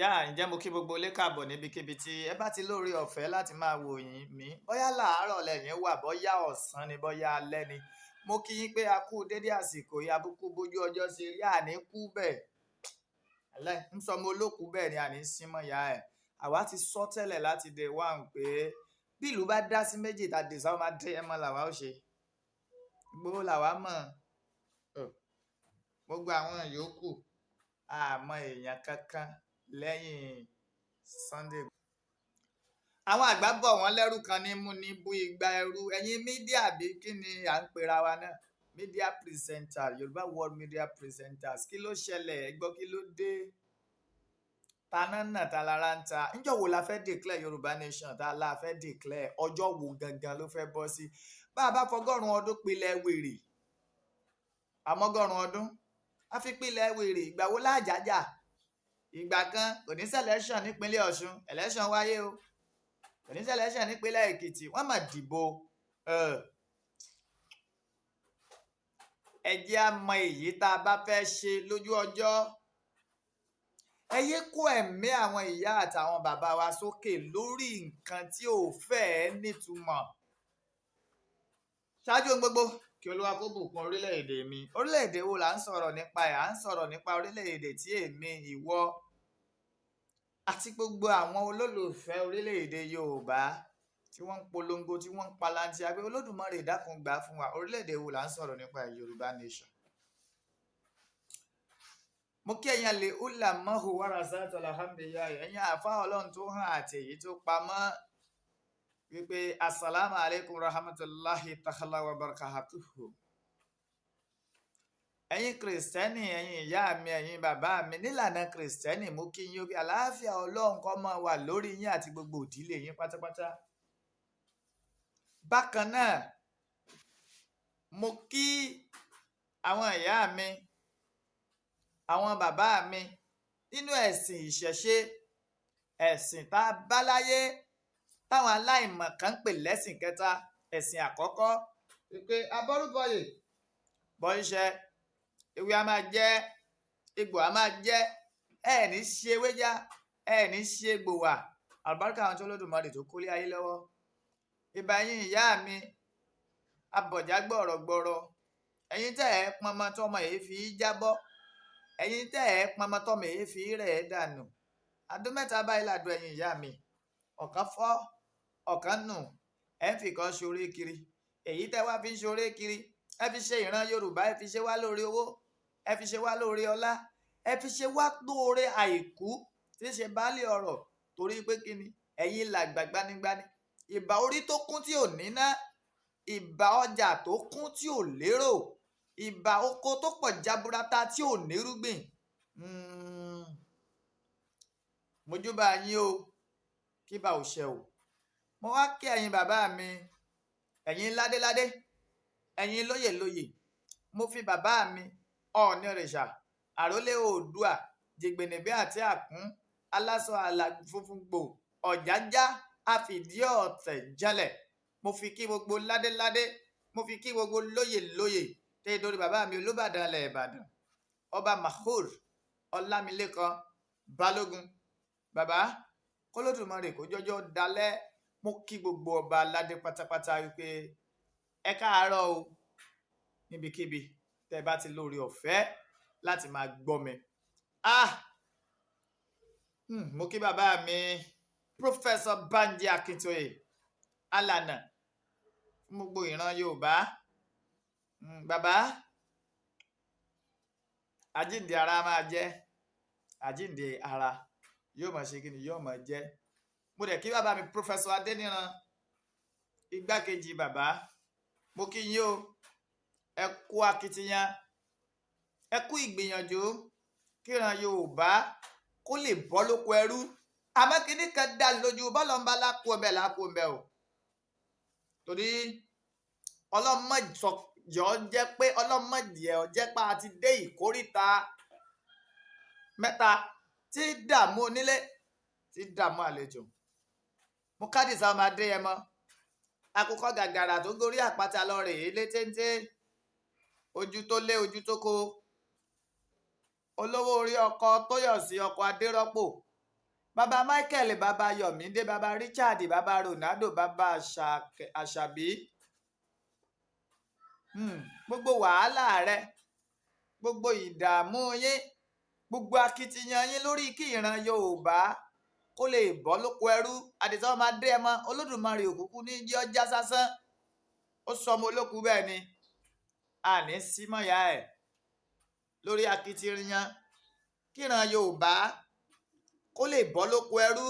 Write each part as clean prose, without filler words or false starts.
Yá, ǹjẹ́ mo kí gbogbo ilé káàbọ̀ níbikíbi tí ẹ bá ti lóore ọ̀fẹ́ láti máa wò yín mí. Bóyá làárọ̀ lẹ̀yin wà, bóyá ọ̀sán ni, bóyá alẹ́ ni. Mo kí yín pé a kú dédé àsìkò yìí, abúkú bójú ọjọ́ ṣe rí, àní kú bẹ́ẹ̀. Alẹ́ ń sọ ọmọ olókùú bẹ́ẹ̀ ni àní sín mọ́ ìyá ẹ̀. Àwa ti sọ tẹ́lẹ̀ láti day one pé bí ìlú bá dá sí méjì tá dé sáwọn máa dé ẹmọ làwa ó ṣe. Gbogbo làwa mọ̀. Gbogbo àwọn yòókù, a mọ èèyàn kankan lẹ́yìn Sunday. Àwọn àgbà bọ̀ wọ́n lẹ́rú kan ní mú ní bú igba ẹrú. Ẹ̀yin media bí kí ni à ń pera wa náà? Media presenter, Yorùbá World Media Presenters. Kí ló ṣẹlẹ̀? Ẹ gbọ́ kí ló dé? Taná náà ta lára ń ta. Ńjọ́ wo la fẹ́ declare Yorùbá Nation? Ta la fẹ́ declare? Ọjọ́ wo gangan ló fẹ́ bọ́ sí? Bá a bá fọgọ́rùn-ún ọdún pilẹ̀ wèrè. Àmọ́gọ́rùn-ún ọdún. A fi pilẹ̀ wèrè. Ìgbà wo láàjájà? Ìgbà kan kò ní sí election nípínlẹ̀ Ọ̀ṣun, election wáyé o. Kò ní sí election nípínlẹ̀ Èkìtì, wọ́n mà dìbò. Ẹ jẹ́ á mọ èyí tá a bá fẹ́ ṣe lójú ọjọ́. Ẹ yé kó ẹ̀mí àwọn ìyá àtàwọn bàbá wa sókè lórí nǹkan tí ò fẹ́ẹ́ nítumọ̀. Ṣáájú ohun gbogbo, kí Olúwa kó bùkún orílẹ̀-èdè mi. Orílẹ̀-èdè wo là ń sọ̀rọ̀ nípa ẹ̀? À ń sọ̀rọ̀ nípa orílẹ̀-èdè tí èmi, ìwọ àti gbogbo àwọn olólùfẹ́ orílẹ̀-èdè Yorùbá tí wọ́n ń polongo, tí wọ́n ń palantir pé Olódùmarè dákun gbà fún wa. Orílẹ̀-èdè wo là ń sọ̀rọ̀ nípa ẹ̀? Yorùbá Nation. Mo kí ẹ̀yin àlè ulamahu warasatul anbiya, ẹ̀yin àfáà Ọlọ́run tó hàn àti èyí tó pamọ́ wípé assalamu alaikum rahmatulahi ta'ala wa barakatuhu. Ẹ̀yin kìrìsìtẹ́nì, ẹ̀yin ìyá mi, ẹ̀yin bàbá mi, nílànà kìrìsìtẹ́nì mo kí yín pé àlàáfíà Ọlọ́run kó máa wà lórí yín àti gbogbo ìdílé yín pátápátá. Bákan náà, mo kí àwọn ìyá mi, àwọn bàbá mi nínú ẹ̀sìn ìṣẹ̀ṣe, ẹ̀sìn tá a bá láyé táwọn aláìmọ̀ kan ń pè lẹ́sìn kẹta, ẹ̀sìn àkọ́kọ́ wípé abọ́rúbọyè bọ́ iṣẹ́ ewé a máa jẹ́, egbò a máa jẹ́, ẹ ní ṣe ewé já, ẹ ní ṣe egbò wà, àlùbáríkà àwọn tí Olódùmarè tó kólé ayé lọ́wọ́. Ìbà yín ìyá mi, abọ̀já gbọ̀rọ̀gbọ̀rọ̀, ẹ̀yin tẹ́ ẹ pọnmọ tọmọ èé fi jábọ́, ẹ̀yin tẹ́ ẹ pọnmọ tọmọ èé fi rẹ̀ dànù. Adó mẹ́ta báyìí làdó ẹ̀yin ìyá mi, ọ̀kan fọ́, ọ̀kan nù, ẹ ń fi kan ṣoore kiri. Èyí tẹ́ wá fi ń ṣoore kiri, ẹ fi ṣe ìran Yorùbá, ẹ fi ṣe wá lóore owó, ẹ fi ṣe wá lóore ọlá, ẹ fi ṣe wá lóore àìkú tí ṣe baálé ọ̀rọ̀, torí pé kí ni ẹ̀yin làgbà gbanigbani. Ìbà orí tó kún tí ò níná, ìbà ọjà tó kún tí ò lérò, ìbà oko tó pọ̀ jaburata tí ò nírúgbìn. Mojúbà yín o, kí bá ò ṣe o. Mo wá kí ẹ̀yin bàbá mi, ẹ̀yin ládéládé, ẹ̀yin lóyè lóyè. Mo fi bàbá mi, Ọ̀ọ̀nìrìṣà, àrólé Oòduà, jìgbìnìbí àti àkún, aláṣọ àlà funfun gbò, ọ̀jájá, àfìdí ọ̀tẹ̀ janlẹ̀. Mo fi kí gbogbo ládéládé, mo fi kí gbogbo lóyè lóyè, tẹ́ dórí bàbá mi Olúbàdàn ilẹ̀ Ìbàdàn, Ọba Mahmood Ọlámilékan Balógun. Bàbá, k'Olódùmarè kó jọjọ́ dalẹ́. Mo kí gbogbo ọba aládé pátápátá wípé ẹ káàárọ̀ o, níbikíbi tẹ́ bá ti lóore ọ̀fẹ́ láti máa gbọ́ mi. Mo kí bàbá mi Professor Banji Akintoye Alana fún gbogbo ìran Yorùbá. Bàbá, àjíǹde ara máa jẹ́, àjíǹde ara yóò máa ṣe kíni, yóò máa jẹ́. Mo dẹ̀ kí bàbá mi Professor Adéníran, igbákejì bàbá. Mo kí yín o, ẹ kú akitiyan, ẹ kú ìgbìyànjú kíran Yorùbá kó lè bọ́ lóko ẹrú. Àmọ́ kíní kan dá lójú, bọ́lọ̀ ń bá lákú ọbẹ̀ lákú ọbẹ̀ o. Torí ọlọ́mọ jọ jẹ́ pé ọlọ́mọ jẹ́ ọ jẹ́ pé a ti dé ìkóríta mẹ́ta tí dààmú onílé, tí dààmú àlejò. Mo kádìsá ọmọ Adéyẹmọ, àkùkọ gàgàrà tó gorí àpáta lọ rèé létéńté, ojú tó lé ojú tó kó, olówó orí ọkọ Tóyọ̀sí ọkọ Adérọ́pò. Bàbá Michael, bàbá Yọ̀mídé, bàbá Richard, bàbá Ronaldo, bàbá Àṣàbí. Gbogbo wàhálà rẹ, gbogbo ìdààmú yín, gbogbo akitiyan yín lórí kí ìran Yorùbá kó lè bọ́ lóko ẹrú, Àdìsá ọmọ Adéyẹmọ, Olódùmarè òkùnkùn ní jẹ́ ọjà sásán. Ó sọ ọmọ olókùú bẹ́ẹ̀ ni, àní símọ̀yà ẹ̀ lórí akitiyan kíran Yorùbá kó lè bọ́ lóko ẹrú.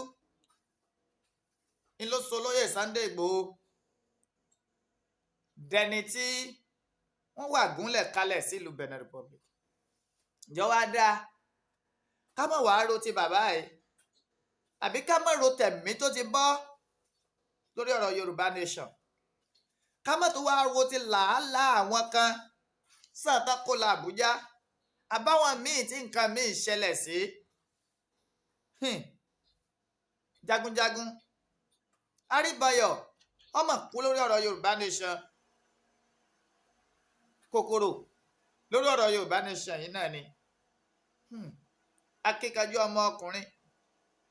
Ń ló sọ lóyè Sunday Igboho dẹni tí wọ́n wà gúnlẹ̀ kalẹ̀ sílùú Benin Republic. Ǹjọ́ wá dáa ká mọ̀ wàá ro ti bàbá ẹ̀, àbí ká mọ̀ ro tẹ̀mí tó ti bọ́ lórí ọ̀rọ̀ Yorùbá Nation, ká mọ̀ tó wá ro ti làálàá àwọn kan sàn tán kó la Àbújá, àbáwọn míì tí nǹkan míì ṣẹlẹ̀ sí. Jagunjagun Aríbayọ̀ ọmọ kú lórí ọ̀rọ̀ Yorùbá Nation, kòkòrò lórí ọ̀rọ̀ Yorùbá Nation yìí náà ni. Akíkanjú ọmọ ọkùnrin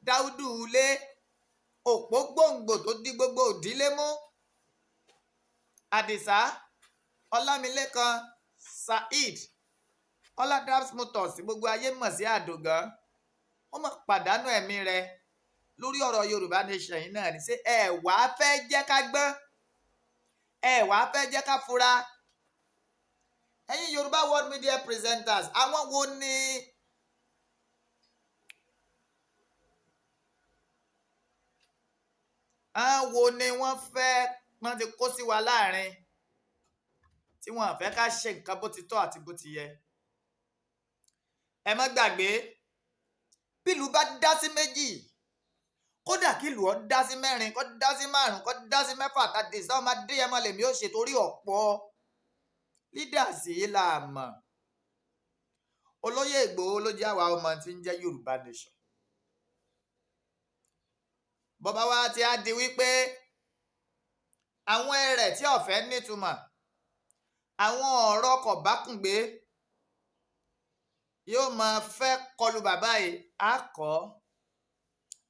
Dáúdù ilé, òpó gbòǹgbò tó di gbogbo òdílé mú, Àdìsá Ọlámilékan Saheed Ọládàps Motors, gbogbo ayé mọ̀ sí Àdògán, wọ́n mọ̀ pàdánù ẹ̀mí rẹ̀ lórí ọ̀rọ̀ Yorùbá Nation yìí náà ni. Ṣé ẹ wàá fẹ́ jẹ́ ká gbọ́n? Ẹ wàá fẹ́ jẹ́ ká fura? Ẹ̀yin Yorùbá World Media presenters, àwọn wo ni àwọn wo ni wọ́n fẹ́ wọ́n ti kó sí wa láàrin tí wọ́n fẹ́ ká ṣe nǹkan bó ti tọ́ àti bó ti yẹ? Ẹ má gbàgbé, bílùú bá dá sí méjì, kódà kí ìlú ọ dá sí mẹ́rin, kó dá sí márùn, kó dá sí mẹ́fà, tàdé sáwọn máa dé ẹmọ lèmi ó ṣe, torí ọ̀pọ̀ leaders yìí là mọ̀. Olóyè Ìgbòho ló jẹ́ àwa ọmọ tí ń jẹ́ Yorùbá Nation. Bọ́bá wa ti á di wípé àwọn ẹrẹ̀ tí ọ̀fẹ́ nítumọ̀, àwọn ọ̀rọ̀ kọ̀bákùngbé yóò máa fẹ́ kọlu bàbá yìí, á kọ́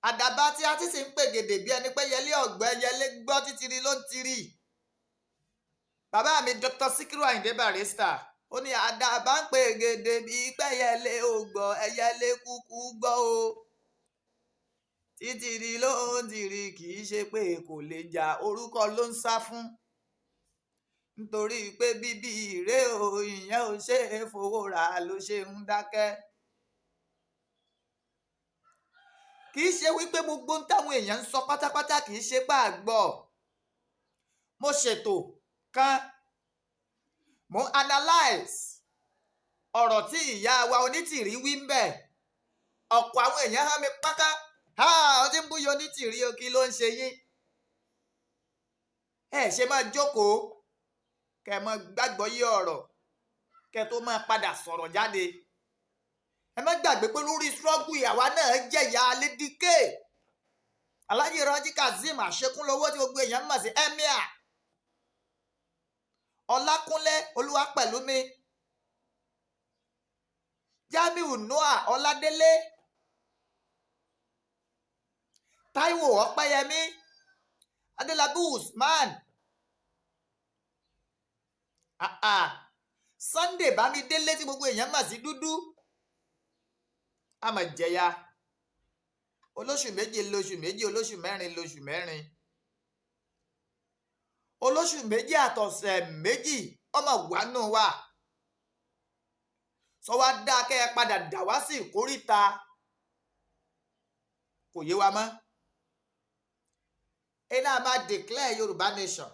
àdàbà tí a ti sì ń pè gèdè bí ẹni pé yẹlé ọ̀gbẹ́ yẹlé gbọ́ títiri ló ń tiri. Bàbá mi Dr. Sikiru Ayinde Barrister ó ní àdàbà ń pè gèdè bí pé yẹlé ò gbọ́, ẹyẹlé kúkú gbọ́ o, títìrì ló ń tìrì, kì í ṣe pé kò lè jà, orúkọ ló ń sá fún, nítorí pé bíbí rèé o, ìyẹn ò ṣe é fowó rà ló ṣe ń dákẹ́. Kì í ṣe wípé gbogbo táwọn èèyàn ń sọ pátápátá kì í ṣe pé àgbọ̀. Mo ṣètò kan, mo analyse ọ̀rọ̀ tí ìyá wa Onítìrí wí ń bẹ̀. Ọ̀pọ̀ àwọn èèyàn hàn mí páká, ó ti ń búyọ Onítìrí o, kí ló ń ṣe yín? Ẹ ṣe máa jókòó kẹ́ ẹ máa gbàgbọ́ yí ọ̀rọ̀ kẹ́ ẹ tó máa padà sọ̀rọ̀ jáde. Ẹ má gbàgbé pé lórí struggle ìyàwó náà jẹ̀yà Lady K, Alhaji Raji Kazeem Àṣekúnlówó tí gbogbo èèyàn mọ̀ sí Emir, Ọlákúnlé Olúwapẹ̀lúmi, Jamiu Noah Ọládélé, Táíwò Ọpẹ́yẹmí, Adélábù Usman, Sunday Bámidélé tí gbogbo èèyàn mọ̀ sí Dúdú. Àmọ̀ jẹ̀yà olóṣù méje lóṣù méjì, olóṣù mẹ́rin lóṣù mẹ́rin, olóṣù méjì àtọ̀sẹ̀ méjì ọmọ wàánù wa. Sọ wá dá kẹ́ ẹ padà dà wá sí ìkóríta kò yé wa mọ́. Ẹ náà máa declare Yorùbá Nation.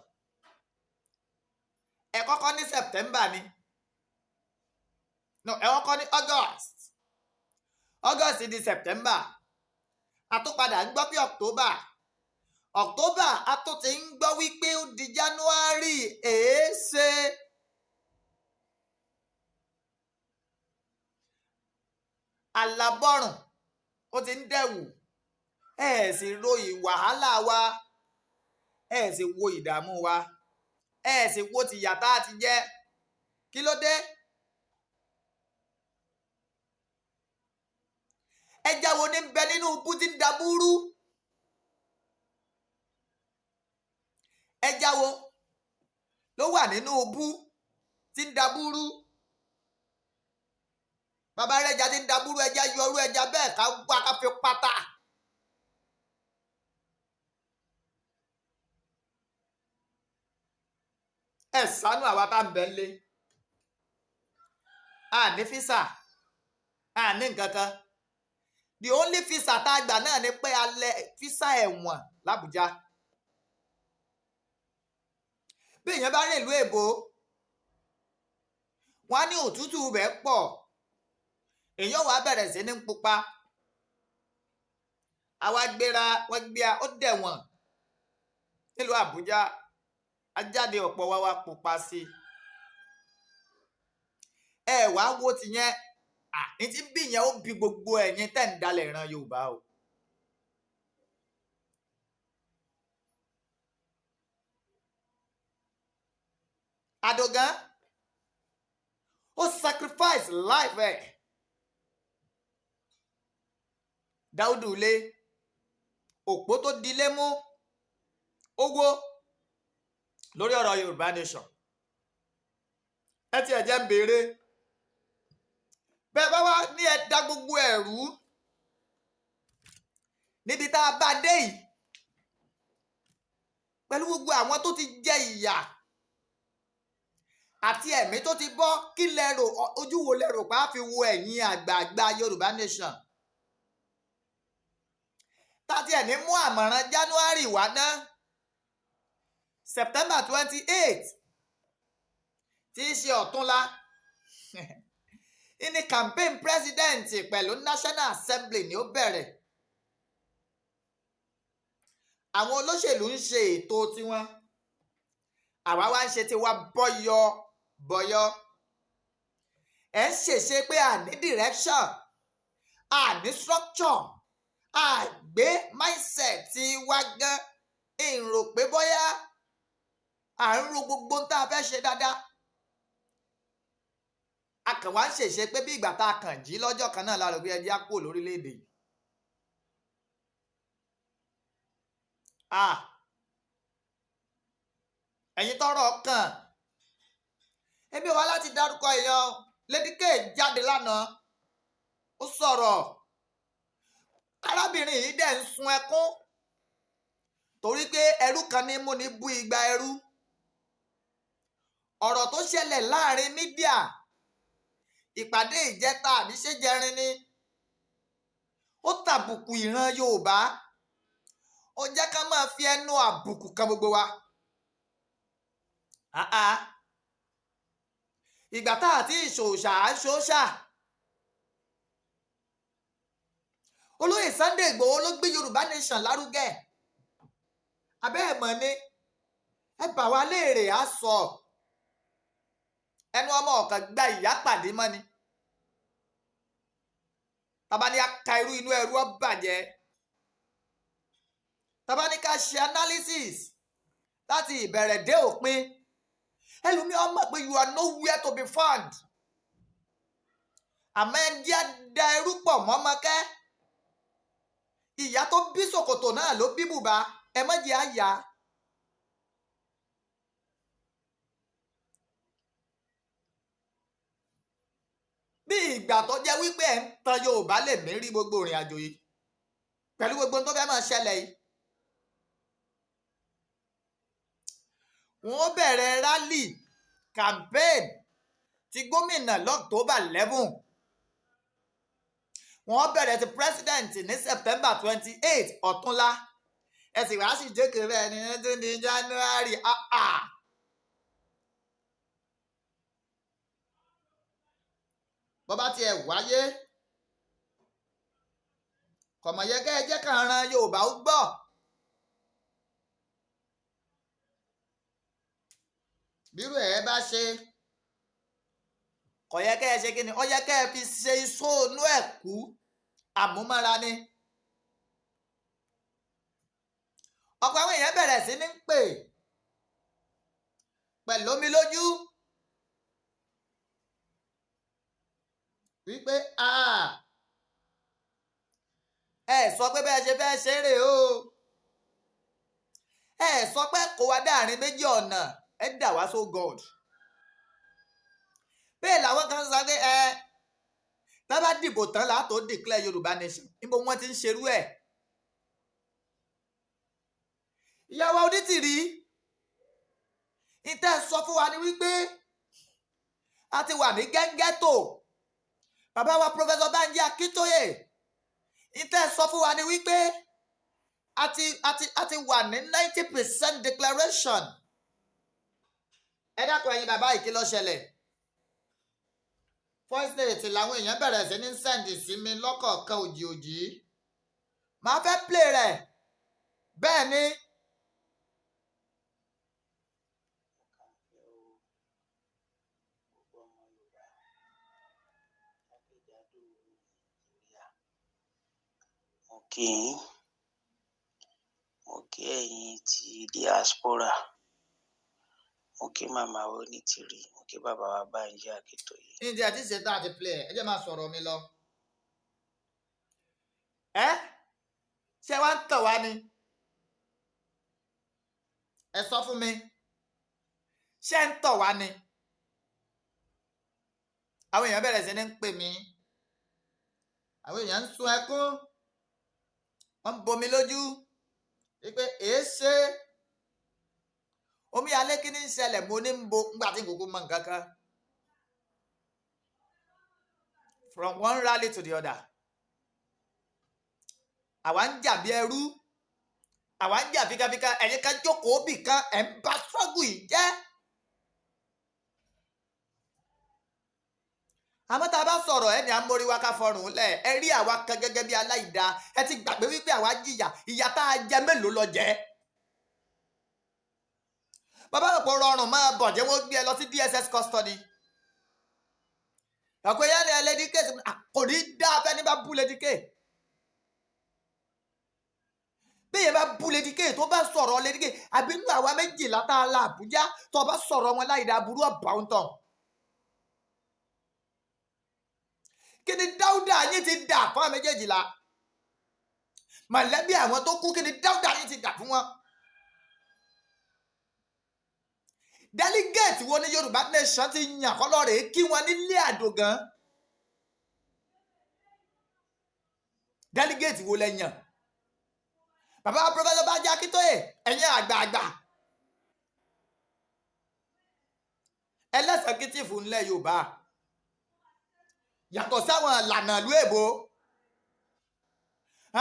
Ẹ kọ́kọ́ ní September ni, no, ẹ kọ́kọ́ ní August, August di September, àtúpadà ń gbọ́ pé October, October a tún ti ń gbọ́ wípé ó di January. Èéṣe alábọ́rùn ó ti ń dẹ̀wù. Ẹ sì ròyìn wàhálà wa, ẹ sì wo ìdààmú wa, ẹ sì wo tìyà tá a ti jẹ. Kí ló dé? Ẹja wo ní bẹ nínú ibú tí ń dabúrú? Ẹja wo ló wà nínú ibú tí ń dabúrú? Bàbá rẹ̀ ẹja tí ń dabúrú, ẹja yọrú ẹja bẹ́ẹ̀ ká wá ká fi pátá. Ẹ ṣàánú àwa tá ń bẹ lé, a ní físà, a ní nǹkan kan. The only visa tá a gbà náà ni pé alẹ́ físà ẹ̀wọ̀n l'Àbújá. Bí èèyàn bá rìn ìlú èbó, wọn á ní òtútù rẹ̀ pọ̀, èèyàn wàá bẹ̀rẹ̀ sí ní pupa. Àwa gbéra, wọ́n gbé a ó dẹ̀wọ̀n nílùú Àbújá, ajáde, ọ̀pọ̀ wa wá pupa sí i. Ẹ wàá wo tìyẹn ní tí bí yẹn ó bí gbogbo ẹ̀yin tẹ́ ń dalẹ̀ ìran Yorùbá o. Adogan ó sacrifice life ẹ̀. Dáúdù lé òpó tó dilé mú owó lórí ọ̀rọ̀ Yorùbá nation. Ẹ tiẹ̀ jẹ́ ń béèrè bẹ́ẹ̀ bá wá ní ẹ dá gbogbo ẹ̀rú níbi tá a bá dé yìí, pẹ̀lú gbogbo àwọn tó ti jẹ ìyà àti ẹ̀mí tó ti bọ́, kí lẹ rò? Ojú wo lẹ rò pa á fi wo ẹ̀yin àgbààgbà Yorùbá nation tá a tiẹ̀ ní mú àmọ̀ràn January wá ná? September 28, tí í ṣe ọ̀túnla, ní campaign president pẹ̀lú National Assembly ni ó bẹ̀rẹ̀. Àwọn olóṣèlú ń ṣe ètò tiwọn, àwa wá ń ṣe tiwa bọ́yọ bọ́yọ. Ẹ̀ ń ṣèṣe pé a ní direction, a ní structure, a gbé mindset ti wa gan ìrò pé bóyá à ń ro gbogbo ohun tá a fẹ́ ṣe dáadáa. A kàn wá ń ṣèṣe pé bí ìgbà tá a kàn jí lọ́jọ́ kan náà la rò pé ẹ jẹ́ á kúrò lórílẹ̀‐èdè yìí. Ah, ẹ̀yin tọ́rọ̀ kàn, èmi wá láti dárúkọ èèyàn. Lady K jáde lánàá, ó sọ̀rọ̀. Arábìnrin yìí dẹ̀ ń sun ẹkún torí pé ẹrú kan ní mú ní bú igba ẹrú. Ọ̀rọ̀ tó ṣẹlẹ̀ láàrin media, ìpàdé ìjẹta àbí ṣéjẹrin ni, ó tàbùkù ìran Yorùbá, ó jẹ́ ká máa fi ẹnu àbùkù kan gbogbo wa. Ah ah. Ìgbà tá àti ìṣòṣà ṣòṣà, olóyè Sunday Ìgbòho ló gbé Yorùbá nation lárugẹ. Abẹ́ ẹ̀ mọ̀ ni, ẹ bà wá léèrè, á sọ ẹnu ọmọ ọ̀kan gba ìyá pàdé mọ́ ni. Tàbá ní aka irú inú ẹrú ọ bàjẹ́. Tàbá ní ká ṣe analysis láti ìbẹ̀rẹ̀ dé òpin, ẹlòmíì ọmọ pé you are nowhere to be found. Àmọ́ ẹ jẹ́ da ẹrú pọ̀ mọ́mọ́kẹ́. Ìyá tó bí ṣòkòtò náà ló bí bùbá, ẹ má jẹ́ àyà. Bí ìgbà tó jẹ́ wípé ẹ̀ ń tan Yorùbá lè mí rí gbogbo ìrìn àjò yìí pẹ̀lú gbogbo tó fẹ́ máa ṣẹlẹ̀ yìí. Wọ́n bẹ̀rẹ̀ rally campaign ti gómìnà l'October 11, wọ́n bẹ̀rẹ̀ ti president ní September 28, ọ̀túnla. Ẹ sì wá sì jókòó bẹ́ẹ̀ ni tó ní January. Ah ah. Bọ́ bá tiẹ̀ wáyé, kọ̀mọ̀ yẹ kẹ́ ẹ jẹ́ kàn ran Yorùbá ó gbọ́. Bírú ẹ̀ bá ṣe kò yẹ kẹ́ ẹ ṣe kí ni, ó yẹ kẹ́ ẹ fi ṣe iṣó inú ẹ̀ kú àmúmọ́ra ni. Ọ̀pọ̀ àwọn èèyàn bẹ̀rẹ̀ sí ní pè pẹ̀lú omi lójú wípé Ẹ sọ pé bẹ́ẹ̀ ṣe fẹ́ ṣe rè o. Ẹ sọ pé kò wá dáàrin méjì ọ̀nà, ẹ dà wá. So God, bẹ́ẹ̀ làwọn kan sọ pé ẹ tá bá dìbò tán látò declare Yorùbá nation. Níbo wọ́n ti ń ṣerú ẹ̀? Ìyàwó Onítìrí, ìtẹ́ sọ fún wa ni wípé a ti wà ní gẹ́ngẹ́tò. Bàbá wa Professor Banji Akíntóyè, ìtẹ́ sọ fún wa ni wípé a ti wà ní 90% declaration. Ẹ dákun, ẹ̀yin bàbá yìí, kí ló ṣẹlẹ̀? Voice note làwọn èèyàn bẹ̀rẹ̀ sí ní send sí mi lọ́kọ̀ọ̀kan òjì òjì. Màá fẹ́ play rẹ̀ bẹ́ẹ̀ ni. Káàkiri o, gbogbo ọmọ Yorùbá jákèjádò Nàìjíríà, mo kí yín. Mo kí ẹ̀yin ti diaspora. Mo kí màmá Onítìrí. Mo kí bàbá wa Bánjí Akíntóyè. Ní àti ṣetán àti play ẹ, ẹ jẹ́ máa sọ̀rọ̀ mi lọ. Ẹ ṣé wàá ń tàn wá ni? Ẹ sọ fún mi, ṣé ń tàn wá ni? Àwọn èèyàn bẹ̀rẹ̀ sí ní ń pè mí, àwọn èèyàn ń sun ẹkún, wọ́n ń bomi lójú wípé èé ṣe omi alẹ́, kí ni ń ṣẹlẹ̀? Mo ní ń bo ńgbà tí kòkó mọ nǹkan kan. From one rally to the other, àwa ń jà bí ẹrú, àwa ń jà fíkafíka. Ẹ̀yin kan jókòó bì kan, ẹ̀ ń bá struggle yìí jẹ́. Àmọ́ tá a bá sọ̀rọ̀, ẹni àmórí wa ká fọrùn lẹ̀. Ẹ rí àwa kan gẹ́gẹ́ bí aláìda. Ẹ ti gbàgbé wípé àwa jìyà. Ìyà tá a jẹ mélòó lọ jẹ́? Bàbá rò pé rọrùn máa bọ̀ jẹ́ wọ́n gbé ẹ lọ sí DSS custody. Ọ̀pẹ yẹn ni Lady K kò ní dá afẹ́ni bá bú Lady K. Bí yẹn bá bú Lady K, tó bá sọ̀rọ̀ Lady K, àbí inú àwa méjìlá tá a la Àbújá, tó bá sọ̀rọ̀ wọn láì dá, burú ọ̀bà ń tàn. Kí ni Dáúdà yín ti dà fún àwọn méjèèjìlá mọ̀lẹ́bí àwọn tó kú? Kí ni Dáúdà yín ti dà fún wọn? Delegate wo ni Yorùbá nation ti yàn kọ́ lọ́ọ̀rẹ́ kí wọ́n nílé àdògán? Delegate wo lẹ yàn? Bàbá Professor Banji Akíntóyè, ẹ̀yin àgbààgbà ẹlẹ́sẹ̀kítìfù ńlẹ̀ Yorùbá, yàtọ̀ sáwọn ìlànà ìlú èbó,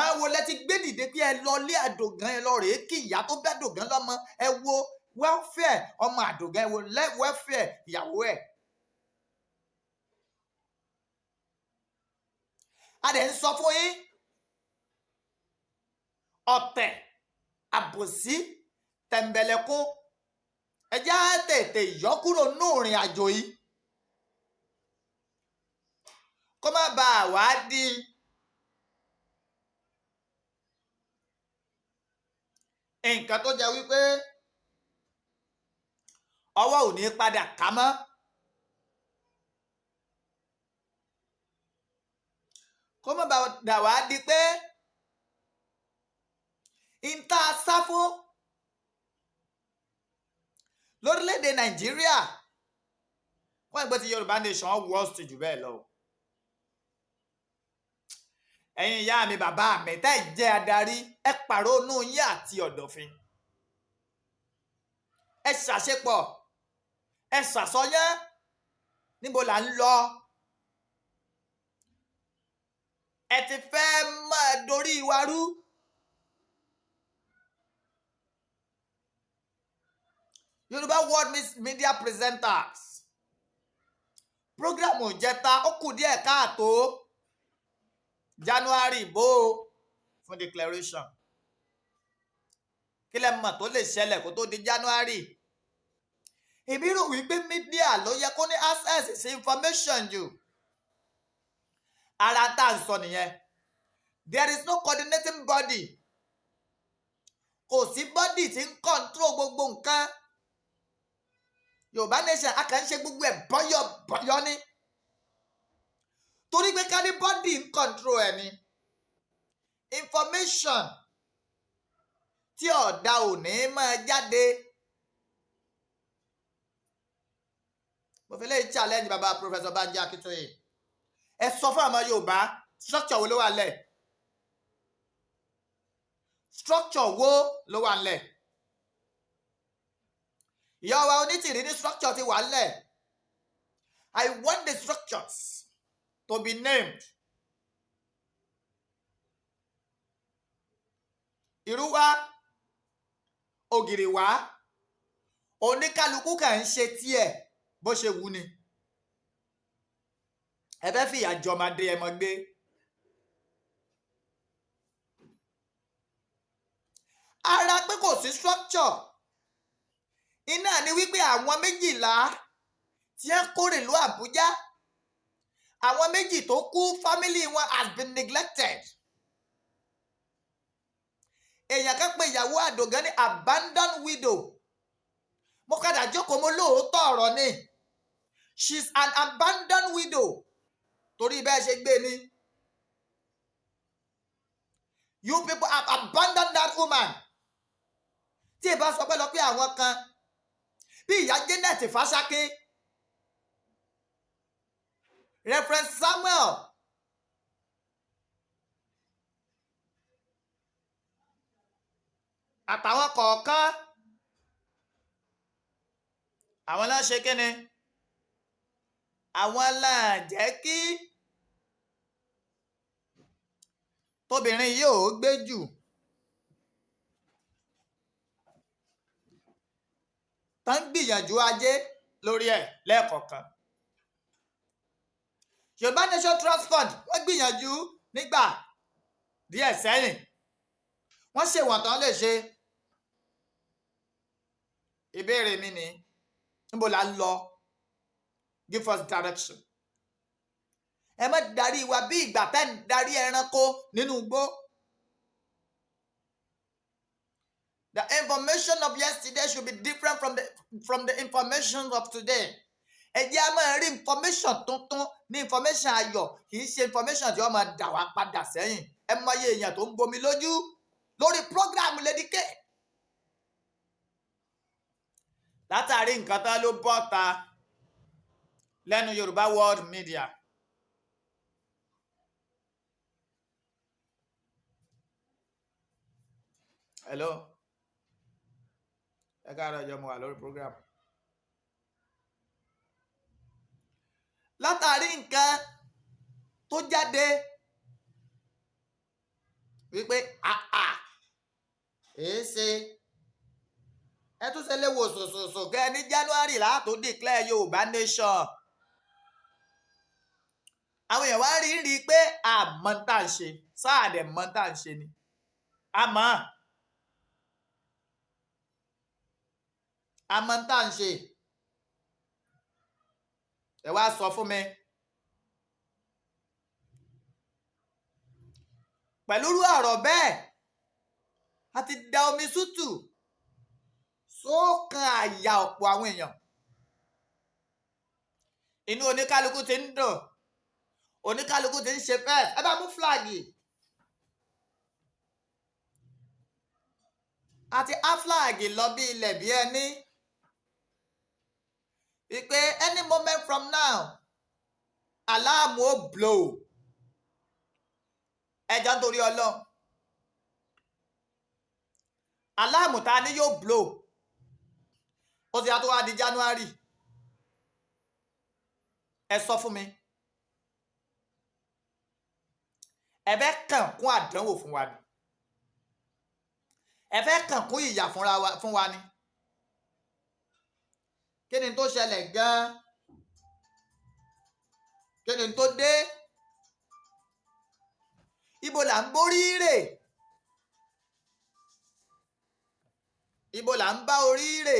àwọn wo lẹ ti gbé dìde pé ẹ lọ lé àdògán, ẹ lọ rèé kí ìyá tó bẹ́ dògán lọ́mọ, ẹ wo welfare ọmọ àdògán, ẹ wo welfare ìyàwó ẹ̀? A dẹ̀ ń sọ fún yín, ọ̀tẹ̀, àbòsí, tẹ̀m̀bẹ̀lẹ̀kún, ẹ jẹ́ á tètè yọ kúrò nínú ìrìn àjò yìí, kó má bàa wá di nǹkan tó jẹ́ wípé ọwọ́ ò ní padà ká mọ́. Kó má bàa dà wá di pé n tá a sá fún lórílẹ̀‐èdè Nàìjíríà. Wọ́n gbé ti Yorùbá nation worst jù bẹ́ẹ̀ lọ. Ẹ̀yin ìyá mi, bàbá mi, tẹ́ ẹ̀ jẹ́ adarí, ẹ pàrọ̀nù yín àti ọ̀dọ̀fin, ẹ ṣàṣepọ̀, ẹ ṣàsọyán. Níbo là ń lọ? Ẹ ti fẹ́ máa dorí wa rú. Yorùbá World Media Presenters, program ìjẹta, ó kù díẹ̀ káàtó. January bó o fún declaration, kí lẹ mọ̀ tó lè ṣẹlẹ̀ kó tó di January? Èmi rò wípé media ló yẹ kó ní access sí information jù. Ara tá à ń sọ nìyẹn. There is no coordinating body. Kò sí body tí ń control gbogbo nǹkan. Yorùbá nation, a kàn ń ṣe gbogbo ẹ̀ bọ́yọ̀ bọ́yọ̀ ni, torí pé ká ní body ń control ẹ̀ ni. Information tí ọ̀dà ò ní máa jáde. Mo fi lè challenge bàbá Professor Banji Akintoye. Ẹ sọ fún àwọn Yorùbá, structure wo ló wà lẹ̀? Structure wo ló wà lẹ̀? Ìyá wa Onítìrí ní structure ti wà lẹ̀. I want the structures to be named. Ìrúwá ògìrì wá, oníkálukú kàn ń ṣe tiẹ̀ bó ṣe wù ni. Ẹ fẹ́ fìyà jọmọdé ẹ mọ gbé. Ara pé kò sí structure iná ni wípé àwọn 12 tí ń kórè lọ Àbújá, àwọn 2 tó kú, family wọn has been neglected. Èèyàn kan pé ìyàwó Àdògán ní abandoned widow. Mo padà jókòó, mo lóòótọ́ ọ̀rọ̀ ni. She's an abandoned widow torí bẹ́ẹ̀ ṣe gbé ni. You people have abandoned that woman. Tí ìbá sọ pé lọ pé àwọn kan bí ìyá Janet Fáṣákín, Reverend Samuel àtàwọn kọ̀ọ̀kan, àwọn náà ṣe kíni, àwọn náà jẹ́ kí tóbìnrin yìí ò gbé jù. Tá ń gbìyànjú ajé lórí ẹ̀ lẹ́ẹ̀kọ̀ọ̀kan. Yorùbá Nation Trust Fund, wọ́n gbìyànjú nígbà díẹ̀ sẹ́yìn, wọ́n ṣèwọ̀n tán lè ṣe. Ìbéèrè mi ni, níbo là ń lọ? Give us direction. Ẹ má darí wa bí ìgbà tẹ́ ń darí ẹranko nínú igbó. The information of yesterday should be different from the information of today. Ẹ jẹ́ a máa rí information tuntun ní information ayọ̀, kì í ṣe information tí wọ́n máa dà wá padà sẹ́yìn. Ẹ mọye èèyàn tó ń bomi lójú lórí program Lady K. Látàrí nǹkan tán ló bọ́ ta lẹ́nu Yorùbá World Media. Hello, ẹ káàárọ̀, ọjọ́ mo wà lórí program. Látàrí nǹkan tó jáde wípé àà èé ṣe ẹ tún ṣe lè wò sòsòsò kẹ ní January látó declare Yorùbá nation, àwọn èèyàn wá rí rí i pé àmọ́ tá à ń ṣe sáà dẹ̀ mọ́ tá à ń ṣe ni àmọ́ tá à ń ṣe. Ẹ wá sọ fún mi pẹ̀lú irú ọ̀rọ̀ bẹ́ẹ̀, a ti da omi sútù sókàn àyà ọ̀pọ̀ àwọn èèyàn. Inú oníkálukú ti ń dùn, oníkálukú ti ń ṣe fẹ́ẹ̀. Ẹ bá mú flag àti á flag lọ bí ilẹ̀ bí ẹni wípé any moment from now, alarm ó blow. Ẹjọ́ nítorí Ọlọ́run, alarm ta ni yóò blow? Ó ti yá tó wá di January. Ẹ sọ fún mi, ẹ fẹ́ kàn kún àdánwò fún wa ni? Ẹ fẹ́ kàn kún ìyà fún wa ni? Kí ni tó ṣẹlẹ̀ gan-an? Kí ni tó dé? Ibo là ń borí rè? Ibo là ń bá orí rè?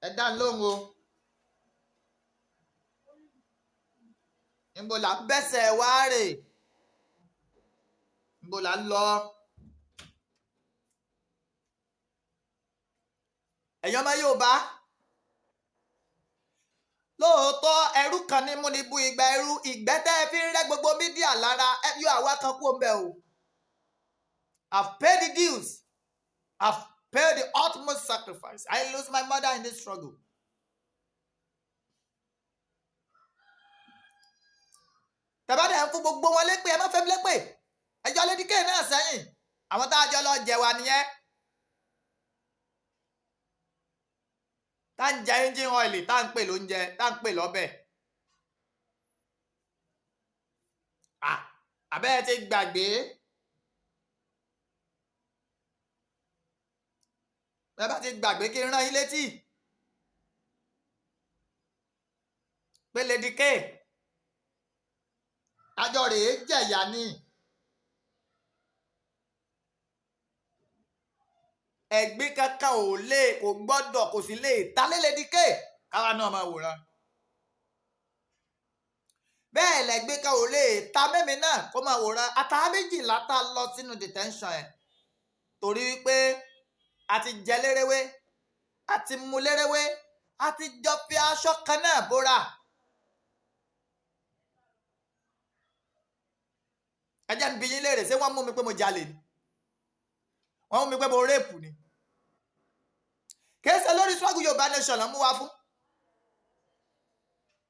Ẹ dá lóhùn o. Níbo là ń bẹ́sẹ̀ wá rè? Níbo là ń lọ? Ẹ̀yin ọmọ Yorùbá, Lóòótọ́, ẹrú kan ní múni bú igba ẹrú. Ìgbẹ́ tẹ́ ẹ fi ń rẹ́ gbogbo media lára, ẹ yọ àwa kan kú ọ̀nbẹ o. I've paid the dues. I've paid the utmost sacrifice. I lose my mother in this struggle. Tẹ̀bádẹ́ ń fún gbogbo wọn lépè, ẹ má fẹ́ mi lépè. Ẹjọ́ Lady K náà sẹ́yìn. Àwọn tá a jọ lọ jẹ̀wà nìyẹn. Tá ń jẹ engine oil, tá ń pè lóúnjẹ, tá ń pè lọ́bẹ̀. Àbẹ́ ẹ ti gbàgbé. Bẹ́ẹ̀ bá ti gbàgbé, kí n rán yín létí pé Lady K àjọ rèé jẹ̀yà ni. Ẹ̀gbin kankan ò lè, kò gbọ́dọ̀, kò sì lè ta lé Lady K káwa náà máa wòran. Bẹ́ẹ̀ lẹ́gbin kan ò lè ta mẹ́mi náà kó máa wòran. Àtàwọn 12 tá a lọ sínú detention ẹ̀, torí wípé a ti jẹ lérewé, a ti mu lérewé, a ti jọ fi aṣọ kan náà bóra. Ẹ jẹ́ n bi yín léèrè, ṣé wọ́n mú mi pé mo jalè ni? Wọ́n mú mi pé mo rape ni? Kìí ṣe lórí struggle Yorùbá nation ló mú wa fún.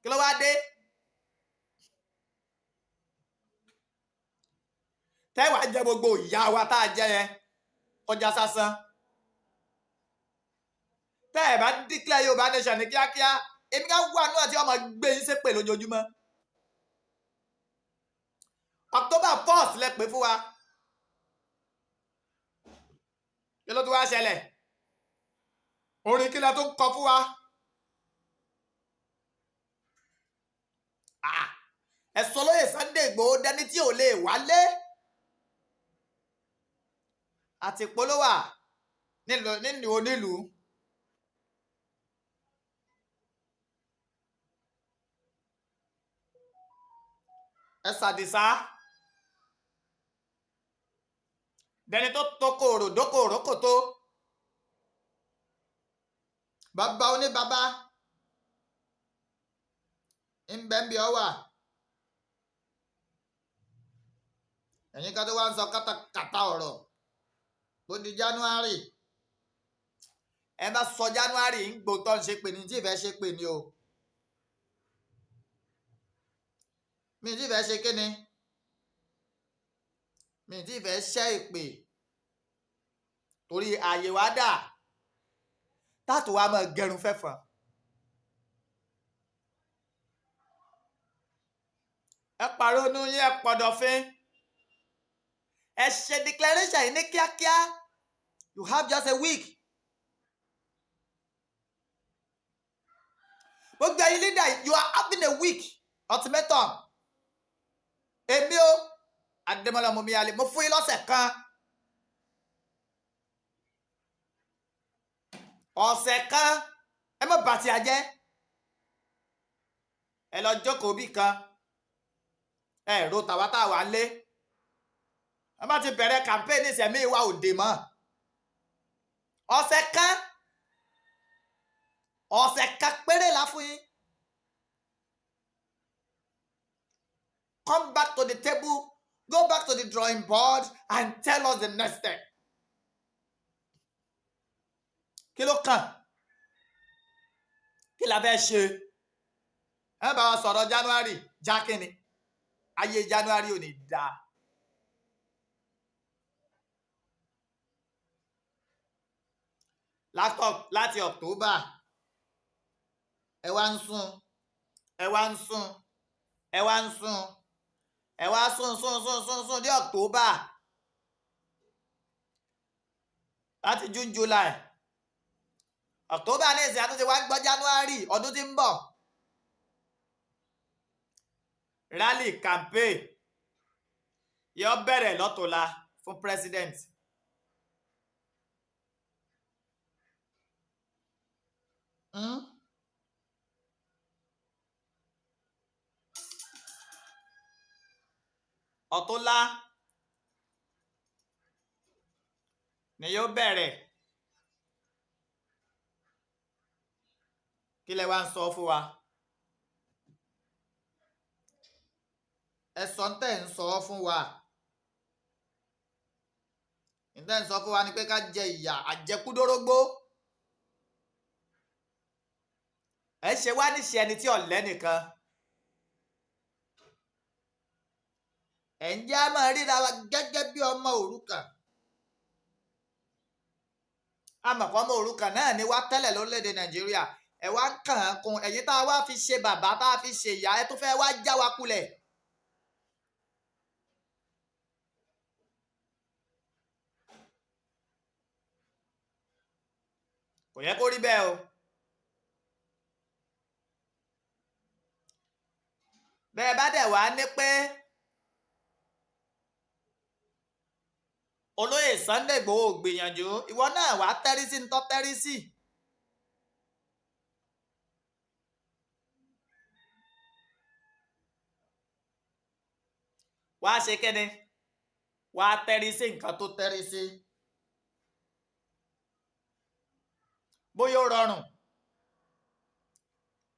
Kí ló wá dé tẹ́wàá jẹ gbogbo ìyá wa tá a jẹ yẹn kọjá sásán? Tẹ́ ẹ̀ bá declare Yorùbá nation ní kíákíá, èmi ká wà nú àti ọmọ gbé yín ṣépè lójoojúmọ́. October 1st lẹ pè fún wa. Kí ló tún wá ṣẹlẹ̀? Orin kí lẹ tún kọ fún wa? Ẹ̀sọ́ lóye Sunday Igboho dẹni tí ò lè wálé àti polówà nílùú onílùú. Ẹ ṣàdìsá dẹni tó tókòrò dókòrò kòtó bàbá oníbàbá ń bẹ́ ń bí ọ wà. Ẹ̀yin kan tó wá ń sọ kátàkátà ọ̀rọ̀ ó di January. Ẹ bá sọ January ń gbótọ́ ń ṣe pè ní tí ìfẹ́ ṣe pè ní o, mi tí ìfẹ́ ṣe kíni, mi tí ìfẹ́ ṣẹ́ ìpè, torí ààyè wa dà tátù wa máa gẹrun fẹ́fọn. Ẹ pàrọ̀nù yín, ẹ pọ̀dọ̀fín, ẹ ṣe declaration yìí ní kíákíá. You have just a week. Gbogbo ẹ̀yin leader, you are having a week ultimatum. Èmi o, Adémọ́lá Omíyalé, mo fún yín lọ́sẹ̀ kan. Ọ̀sẹ̀ kan, ẹ má bàtì àjẹ́. Ẹ lọ jókòó bí kan, ẹ ro tàwa tá a wà lé. Wọ́n bá ti bẹ̀rẹ̀ campaign, ìsẹ̀mí wa ò dè mọ́. Ọ̀sẹ̀ kan, ọ̀sẹ̀ kan péré la fún yín. Come back to the table, go back to the drawing board and tell us the next step. Kí ló kàn? Kí la fẹ́ ṣe? Ẹ bá wa sọ̀rọ̀ January jákínni. Ayé January ò ní dáa. Láti October, ẹ wá ń sún, ẹ wá ń sún, ẹ wá ń sún, ẹ wá sún sún sún sún sún dé October, láti June, July, October, ní ìsìn àtúntì wá gbọ́ January ọdún tí ń bọ̀. Rally campaign yóò bẹ̀rẹ̀ lọ́tùnla fún president. Ọ̀túnla ni yóò bẹ̀rẹ̀. Kí lẹ wá ń sọ fún wa? Ẹ sọ ń tẹ̀ ń sọ fún wa, ń tẹ̀ ń sọ fún wa ni pé ká jẹ ìyà àjẹkúdórógbó. Ẹ ṣe wá níṣe ẹni tí ọ̀lẹ́ nìkan. Ẹ̀ ń jẹ́ á máa ríra wa gẹ́gẹ́ bí ọmọ òrukàn. Amọ̀kọ́ ọmọ òrukàn náà ni wá tẹ́lẹ̀ lórílẹ̀‐èdè Nàìjíríà. Ẹ wá ń kàn án kun ẹ̀yin tá a wá fi ṣe bàbá, tá a fi ṣe ìyá, ẹ tó fẹ́ wá já wa kulẹ̀. Kò yẹ kó rí bẹ́ẹ̀ o. Bẹ́ẹ̀ bá dẹ̀ wá ní pé olóyè Sunday Igboho gbìyànjú, ìwọ náà wàá tẹ́rí sí ń tọ́ tẹ́rí sí. Wàá ṣe kíni? Wàá tẹ́rí sí nǹkan tó tẹ́rí sí. Bóyá ó rọrùn,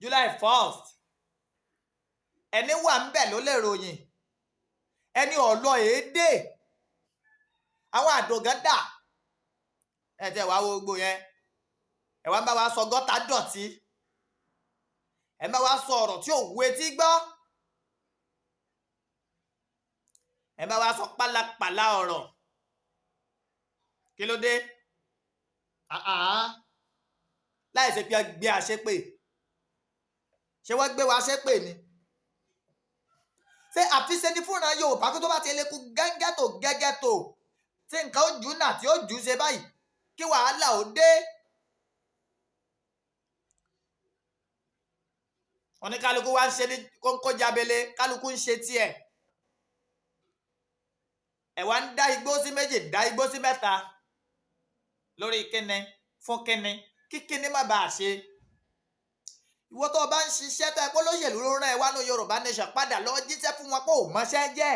July 1st, ẹni wà ń bẹ̀ ló lè ròyìn, ẹni ọ̀lọ́ èédè àwọn àdògán dà. Ẹ tẹ wàá wo gbogbo yẹn, ẹ wá ń bá wa sọ gọ́tà dọ̀tí, ẹ bá wa sọ ọ̀rọ̀ tí ò wú etí gbọ́, ẹ bá wa sọ pálapàla ọ̀rọ̀. Kí ló dé? Láì ṣe pé gbé àṣepè, ṣé wọ́n gbé wa ṣépè ni? Ṣé àfiṣe ni fúnra Yorùbá kó tó bá ti lè kú gẹ́gẹ́ tó gẹ́gẹ́ tó tí nǹkan ó jù náà tí ó jù ṣe báyìí kí wàhálà ó dé? Oníkálukú wa ń ṣe ní kónkó jábele, kálukú ń ṣe tiẹ̀. Ẹ̀ wá ń dá igbó sí méjì, dá igbó sí mẹ́ta lórí kíni fún kíni, kí kíni má bàa ṣe. Ìwọ tó o bá ń ṣiṣẹ́ tó ẹ pé olóṣèlú ló rán ẹ wá ní Yorùbá Nation, padà lọ jíṣẹ́ fún wọn pé ò mọṣẹ́ jẹ́.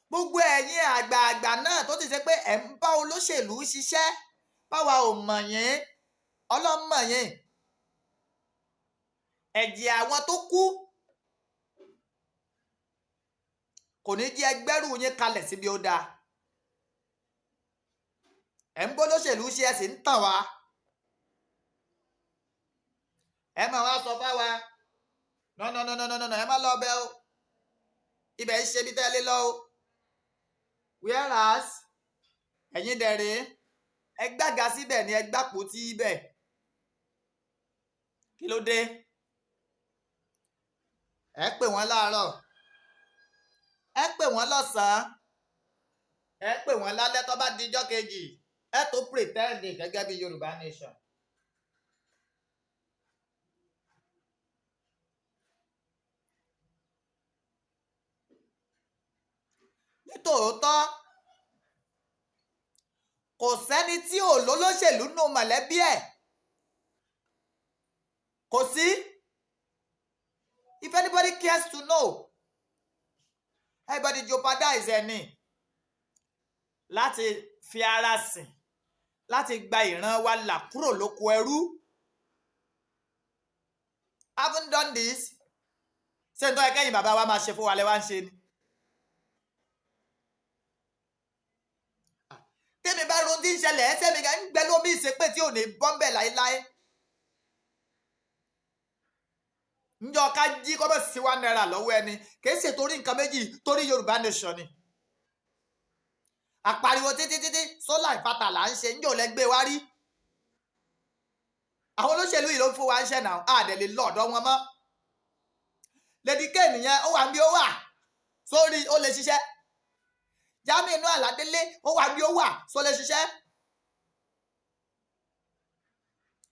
Gbogbo ẹ̀yin àgbààgbà náà tó ti ṣe pé ẹ̀ ń bá olóṣèlú ṣiṣẹ́, báwa ò mọ̀ yín, Ọlọ́run mọ̀ yín. Ẹ̀jẹ̀ àwọn tó kú kò ní jẹ́ ẹgbẹ́rù yín kalẹ̀ síbi ó dáa. Ẹ̀ ń bó olóṣèlú ṣe, ẹ sì ń tàn wá. Ẹ máa wá sọ fáwa, no no no no no no, ẹ má lọ bẹ̀ o, ibẹ̀ ń ṣe bí tẹ́lẹ̀ lọ o. Whereas ẹ̀yin dẹ̀rẹ̀ ẹ gbága síbẹ̀ ni ẹ gbàpótí ibẹ̀. Kí ló dé? Ẹ pè wọ́n láàárọ̀, ẹ pè wọ́n lọ́sàn-án, ẹ pè wọ́n lálẹ́, tó bá dijọ́ kejì ẹ tó pretend gẹ́gẹ́ bí Yorùbá Nation. Nítòótọ́ kò sẹ́ni tí ò lólóṣèlú nù mọ̀lẹ́bí ẹ̀, kò sí. If anybody cares to know, everybody jeopardize ẹni láti fi ara sìn láti gba ìran wa là kúrò lóko ẹrú. Haven't done this. Ṣé n tó yẹ kẹ́yìn bàbá wa máa ṣe fún wa lẹ́ wá ń ṣe ni? Tẹ́mi bá ron tí ń ṣẹlẹ̀, ẹsẹ̀ mi ń gbẹ lómi ìṣépè tí ò ní bọ́m̀bẹ̀ láéláé. Njọ́ ká jí kọ́ bẹ́ sí ₦1 lọ́wọ́ ẹni, kìí ṣe torí nǹkan méjì, torí Yorùbá Nation ni. Àpariwo títí títí solar inverter là ń ṣe, njọ́ lẹ gbé wá rí. Àwọn olóṣèlú yìí ló ń fún wa ń ṣẹ̀ náà, a dẹ̀ lè lọ ọ̀dọ̀ wọn mọ́. Lady K nìyẹn, ó wà bí ó wà sórí ó lè ṣiṣẹ́. Jamiu inú Àládélé ó wà bí ó wà só lè ṣiṣẹ́.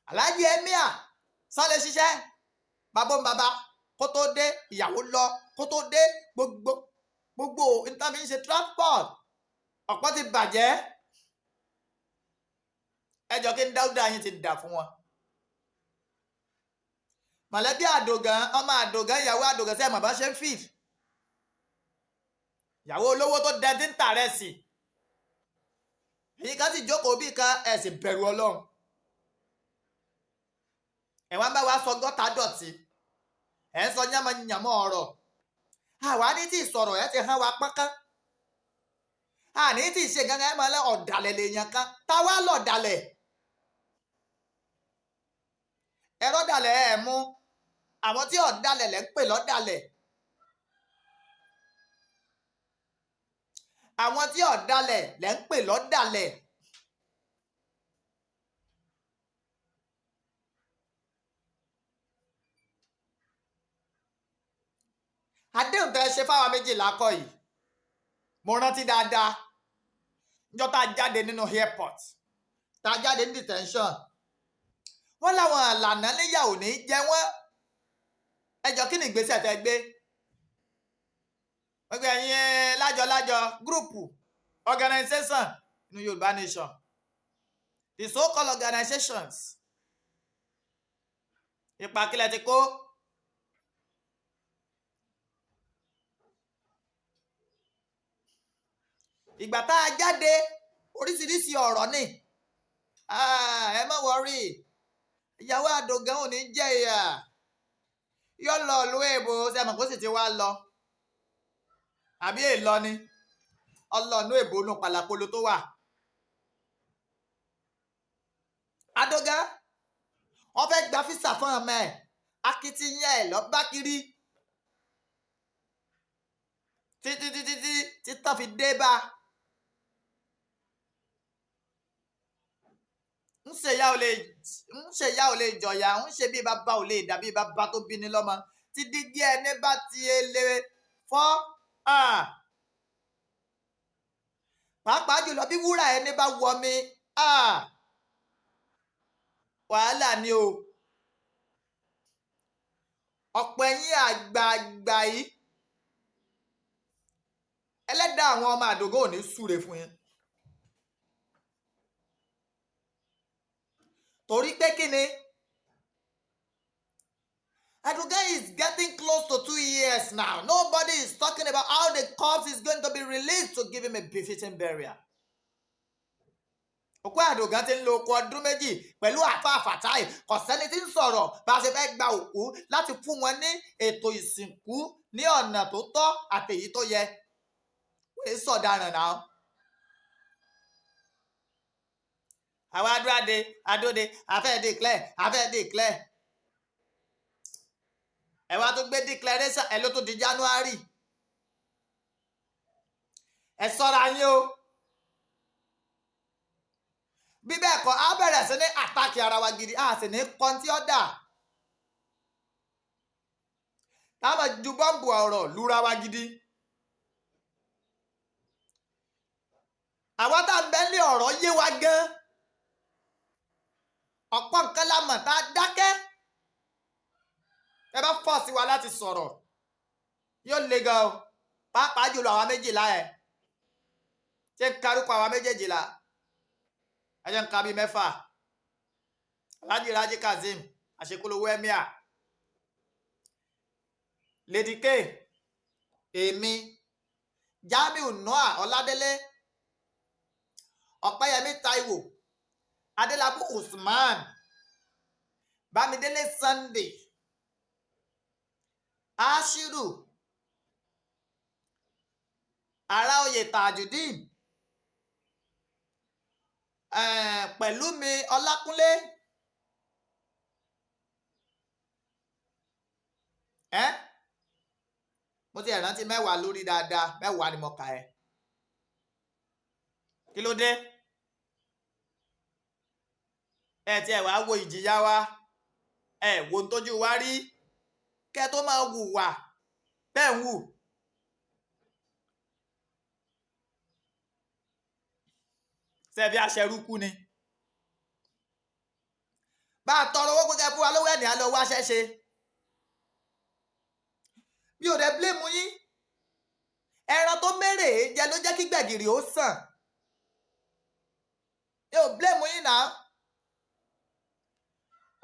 Alhaji Emir só lè ṣiṣẹ́. Bàbá ń bàbá kó tó dé, ìyàwó lọ kó tó dé, gbogbo gbogbo nǹkan fi ń ṣe transport ọ̀pọ̀ ti bàjẹ́. Ẹjọ́ kí n Dáúdà yín ti dà fún wọn. Mọ̀lẹ́bí Àdògán, ọmọ Àdògán, ìyàwó Àdògán, sẹ́yìn mọ̀ bá ṣe ń fìd. Ìyàwó olówó tó dẹ tí ń tà rẹ̀ sí. Èyí kan sì jókòó bí kan, ẹ̀ sì bẹ̀rù Ọlọ́run. Ẹ̀ wá ń bá wa sọ gọ́tà dọ̀tí. Ẹ̀ ń sọ yánmọ́yánmọ́ ọ̀rọ̀. Àwa ní tí ìsọ̀rọ̀ ẹ̀ ti hàn wá pọ́nkán. Àní tí ìṣe gangan ẹ̀ máa lẹ́ ọ̀dàlẹ̀ lèèyàn kan. Táwa lọ̀dàlẹ̀? Ẹ̀rọ dàlẹ̀ ẹ̀ mú. Àwọn tí ọ̀dàlẹ̀ lẹ̀ ń pè lọ́dàlẹ̀. Àwọn tí ọ̀dàlẹ̀ lẹ̀ ń pè lọ́dàlẹ̀. Àdéhùn tẹ́ ẹ ṣe fáwa méjìlá kọ́ yìí, mo rántí dáadáa níjọ́ tá a jáde nínú airport, tá a jáde ní detention, wọ́n láwọn àlànà níyà ò ní jẹ wọ́n. Ẹjọ́, kí ni ìgbésẹ̀ tẹ́ gbé? Wọ́n gbé ẹ̀yin lájọ lájọ, group, organization nínú Yorùbá nation, the so-called organizations, ipa kílẹ̀ ti kó? Ìgbà tá a jáde, oríṣiríṣi ọ̀rọ̀ ni. Ẹ má worry, ìyàwó àdògán ò ní jẹ́ ìyà, yóò lọ ìlú èbó. Sẹ́mi kó sì ti wá lọ àbí èèlọ ni ọlọ́ọ̀nù èbó nù pàlàpolo tó wà. Àdògán, wọ́n fẹ́ gba visa fún ọmọ ẹ̀, akitiyan ẹ̀ lọ bá kiri títí títí tí títàn fi dé bá a. Ń ṣe ìyá ò lè, ń ṣe ìyá ò lè jọ̀yà, ń ṣe bí bàbá ò lè dàbí bàbá tó bí ni lọ́mọ. Tí dígí ẹni bá ti lè fọ́, pàápàá jùlọ bí wúrà ẹni bá wọ mi, wàhálà ni o. Ọ̀pọ̀ ẹ̀yin àgbààgbà yìí, ẹlẹ́dàá àwọn ọmọ àdògó ò ní súre fún yín. Torí pé kí ni? Adogan is getting close to 2 years now. Nobody is talking about how the corpse is going to be released to give him a befitting burial. Òkú Àdògán ti ń lo oko ọdún 2 pẹ̀lú àfa Fatai. Kò sẹ́ni tí ń sọ̀rọ̀ bá a ṣe fẹ́ gba òkú láti fún wọn ní ètò ìsìnkú ní ọ̀nà tó tọ́ àtèyí tó yẹ. Wọ́n sọ̀daràn náà. Àwa adúláde adóde afẹ́ declare, afẹ́ declare. Ẹ wá tó gbé declaration ẹ ló tó di January. Ẹ sọ́ra yín o. Bí bẹ́ẹ̀ kọ́, á bẹ̀rẹ̀ sí ní attack ara wa gidi, á sì ní kọ́ńtí ọ̀dà táwọn ju bọ́ǹbù ọ̀rọ̀ lura wa gidi. Àwọn tá à ń bẹ́ lé, ọ̀rọ̀ yé wa gan. Ọ̀pọ̀ nǹkan la mọ̀ tá a dákẹ́. Ẹ bá fọ̀ sí wa láti sọ̀rọ̀, yóò le gan o, pàápàá jùlọ àwa méjìlá. Ẹ̀ ṣé ń karúkọ àwa méjèèjìlá? Ẹ jẹ́ ń ka bíi mẹ́fà: Alhaji Raji Kazeem Àṣekúlówó, Emir, Lady K, èmi, Jamiu Noah Ọládélé, Ọ̀pẹ́yẹmí Taiwo, Adélábù Usman, Bámidélé Sunday, Ashiru Aráòyè, Tajudeen, Pẹ̀lúmi Ọlákúnlé, mo ti rántí mẹ́wàá lórí dáadáa, mẹ́wàá ni mo kà ẹ́. Kí ló dé? Ẹ tí ẹ wàá wo ìjìyà wa, ẹ wo ohun tójú wa rí kẹ́ tó máa hùwà bẹ́ẹ̀ ń hù. Ṣebí aṣẹrúkú ni bá a tọrọ owó pé fún wa lówó ẹ̀ ní alẹ́ owó aṣẹ́ṣe. Mi ò dẹ̀ blame yín. Ẹran tó mérè jẹ ló jẹ́ kí gbẹ̀gìrì ó sàn. Mi ò blame yín náà.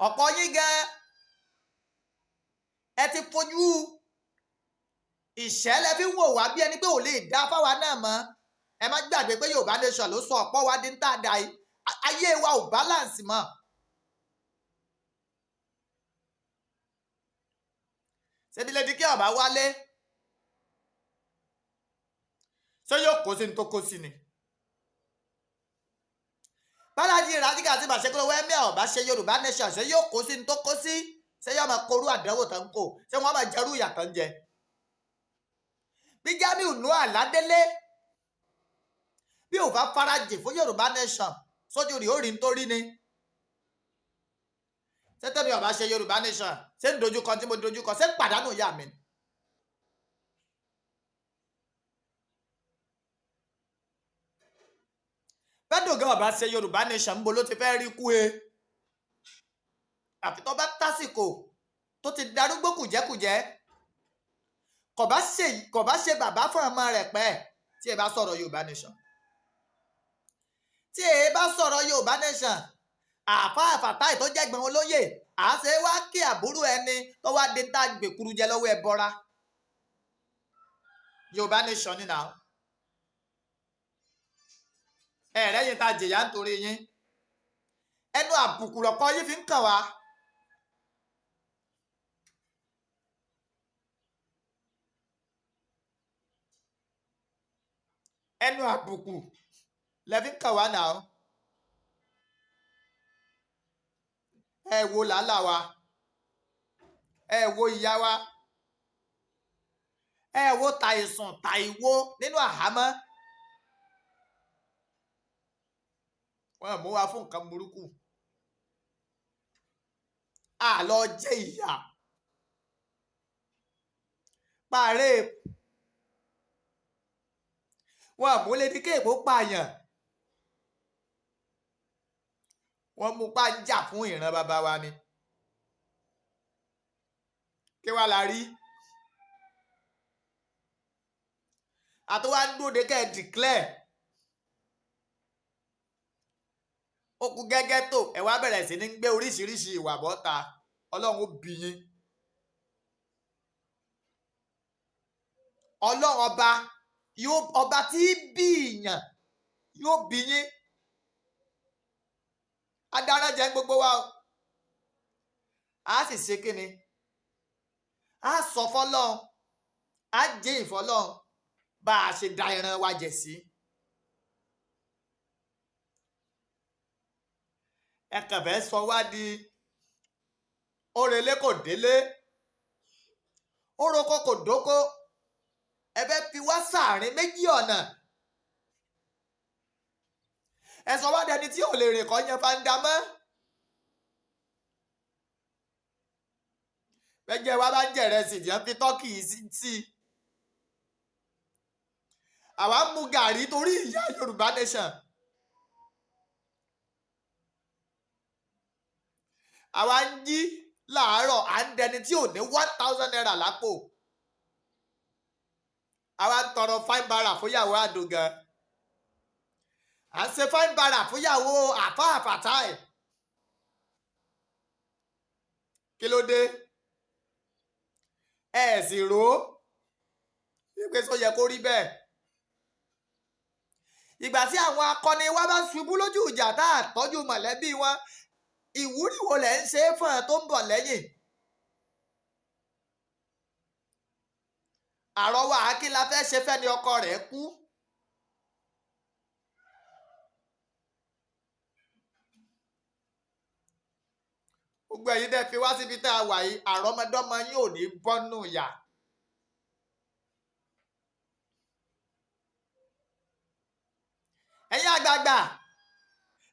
Ọ̀pọ̀ yín gan, ẹ ti fojú ìṣẹ́lẹ̀ fi ń wò wá bí ẹni pé ò lè dá fáwa náà mọ́. Ẹ má gbàgbé pé Yorùbá nation ló sọ ọ̀pọ̀ wa di ń tà dá yìí. Ayé wa ò balance mọ́. Ṣebí Lady K ọba wálé, ṣé yóò kó sí ní tó kó sí ni? Bálájí Raji Kazeem Àṣekúrò wẹ́mẹ́ ọba ṣe Yorùbá nation, ṣé yóò kó sí ní tó kó sí? Ṣé yóò máa korú àdánwò tó ń kó? Ṣé wọ́n máa jẹrú ìyà tó ń jẹ? Bí Jamiu Noah Ládélé bí ò bá farajìn fún Yorùbá nation, sójú rí ó rí nítorí ni. Ṣé tẹ́mi ọba ṣe Yorùbá nation, ṣé ń dojúkọ tí mo dojúkọ, ṣé ń pàdánù ìyá mi ni? Bẹ́dùn ọba ṣe Yorùbá nation, ń bo ló ti fẹ́ rí kú e? Àfi tó bá tásìkò tó ti darúgbó kùjẹ́kùjẹ́. Kò bá ṣe bàbá fún ọmọ rẹ̀ pẹ́ tí ẹ bá sọ̀rọ̀ Yorùbá nation. Tí ẹ bá sọ̀rọ̀ Yorùbá nation, àáfàá Fatai tó jẹ́gbọ́n olóyè àṣẹ wá kí àbúrò ẹni tó wá dé tá gbèkúrú jẹ lọ́wọ́ ẹ bọ́ra. Yorùbá nation ni nà. Ẹ̀rẹ́ yín ta jìyà nítorí yín. Ẹnu àbùkù lọ̀kọ yín fi ń kàn wá. Ẹnu àbùkù lẹ fi ń kàn wá nà. Ẹ wo làálàá wa, ẹ wo ìyá wa, ẹ wo tàìsùn tàìwo nínú àhámọ́. Wọ́n mú wa fún nǹkan burúkú, a lọ jẹ ìyà pààrẹ. Wọ́n mú Lady K kó pààyàn, wọ́n mú pa ń jà fún ìran bàbá wa ni. Kí wàá la rí àtọwá ń dúró de kẹ́ ẹ declare ó kú gẹ́gẹ́ tó ẹ wá bẹ̀rẹ̀ sí ní gbé oríṣiríṣi ìwà bọ́ta. Ọlọ́run ó bí yín. Ọlọ́run ọba yóò, ọba tí bí ìyàn yóò bí yín. Adára jẹ gbogbo wa o. A sì ṣe kí ni? A sọ fọlọ́run, a jẹ́ ìfọlọ́run bá a ṣe da ẹran wa jẹ̀ sí. Ẹ kàn fẹ́ sọ wá di orele kò délé, oroko kò dóko. Ẹ fẹ́ fi wá sàárín méjì ọ̀nà. Ẹ sọ wá dẹni tí ò lè rìn kọ́ yan fanda mọ́. Bẹ́jẹ̀ wa bá ń jẹ̀rẹsì jẹ́ ń fi tọ́kì sí i. Àwa ń mu gàrí torí ìyá Yorùbá nation. Àwa ń jí láàárọ̀, à ń dẹni tí ò ní ₦1,000 lápò. Àwa ń tọrọ fine bara fúnyàwó àdògán, à ń ṣe fine bara fúnyàwó àfáà Fatai. Kí ló dé? Ẹ sì rò ó wípé sọ yẹ kó rí bẹ́ẹ̀? Ìgbà tí àwọn akọni wa bá ṣubú lójú ìjà tá a tọ́jú mọ̀lẹ́bí wọn, ìwúrí wo lẹ̀ ń ṣe é fún ẹ tó ń bọ̀ lẹ́yìn? Àrọwà kí la fẹ́ ṣe fẹ́ni ọkọ rẹ̀ kú? Gbogbo ẹ̀yin tẹ́ fi wá síbi tá a wà yìí, àrọ́mọdọ́mọ yín ò ní bọ́nú yà. Ẹ̀yin àgbààgbà,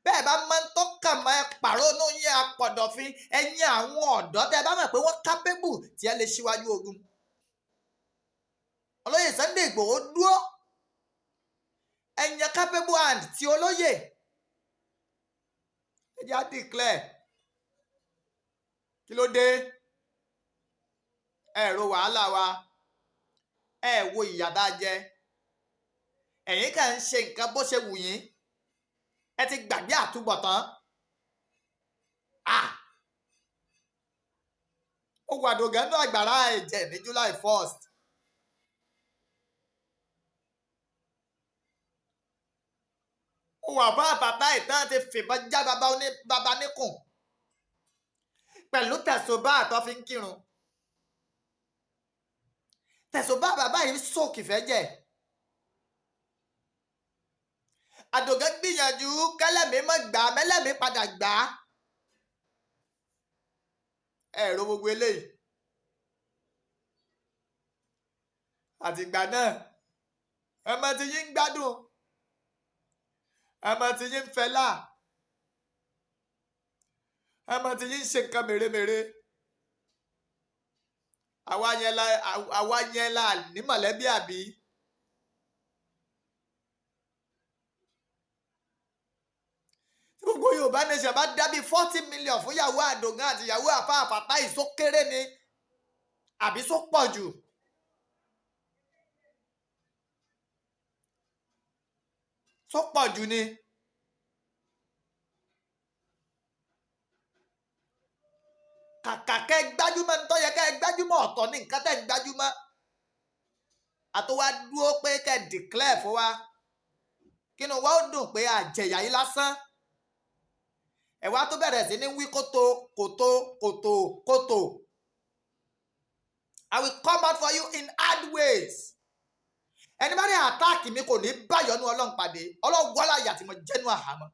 bẹ́ẹ̀ bá máa ń tọ́ka mọ́ ẹ pàrónú yín apọ̀dọ̀fin. Ẹ̀yin àwọn ọ̀dọ́ tẹ́ bá mọ̀ pé wọ́n kápébù tí ẹ lè ṣíwájú ogun. Olóyè Sunday Igboho dúró, ẹ̀yin capable hand ti olóyè, ẹ jẹ́ á declare. Kí ló dé? Ẹ ro wàhálà wa, ẹ wo ìyà tá a jẹ. Ẹ̀yin kàn ń ṣe nǹkan bó ṣe wù yín, ẹ ti gbàgbé àtúbọ̀tán. Ó wà dògánú àgbàrá ẹ̀jẹ̀ ní July 1st. Ó wà bá bàbá ìtàn ti fìbọn já bàbá oní bàbá níkùn pẹ̀lú tẹ̀sùbá tó fi ń kírun. Tẹ̀sùbá bàbá yìí sókè fẹ́ jẹ́. Àdògán gbìyànjú kẹlẹ́mí mọ́ gbà, mẹ́lẹ́mí padà gbà á. Ẹ̀rọ gbogbo eléyìí. Àtìgbà náà, ọmọ tí yín ń gbádùn, ọmọ tí yín ń fẹlá, ọmọ tí yín ń ṣe nǹkan mèremère. Àwa yẹn la ní mọ̀lẹ́bí àbí. Tí gbogbo Yorùbá nation bá dá bíi 40 million fún ìyàwó Àdògán àti ìyàwó àfa àfàtà ìsókéré ni àbí só pọ̀ jù? Só pọ̀ jù ni. Kàkà kẹ́ gbájúmọ́ ní tó yẹ kẹ́ gbájúmọ́, ọ̀tọ̀ ní nǹkan tẹ́ ń gbájúmọ́. Àtọwá dúró pé kẹ́ declare fún wa, kínú wa ó dùn pé àjẹyà yìí lásán. Ẹ wá tó bẹ̀rẹ̀ sí ní wí kótó kòtó kòtò kòtò. I will come out for you in hard ways. Ẹni bá ní attack mi kò ní báyọ̀nù Ọlọ́run pàdé. Ọlọ́run wọlé àyà tí mo jẹ́nu àhámọ́.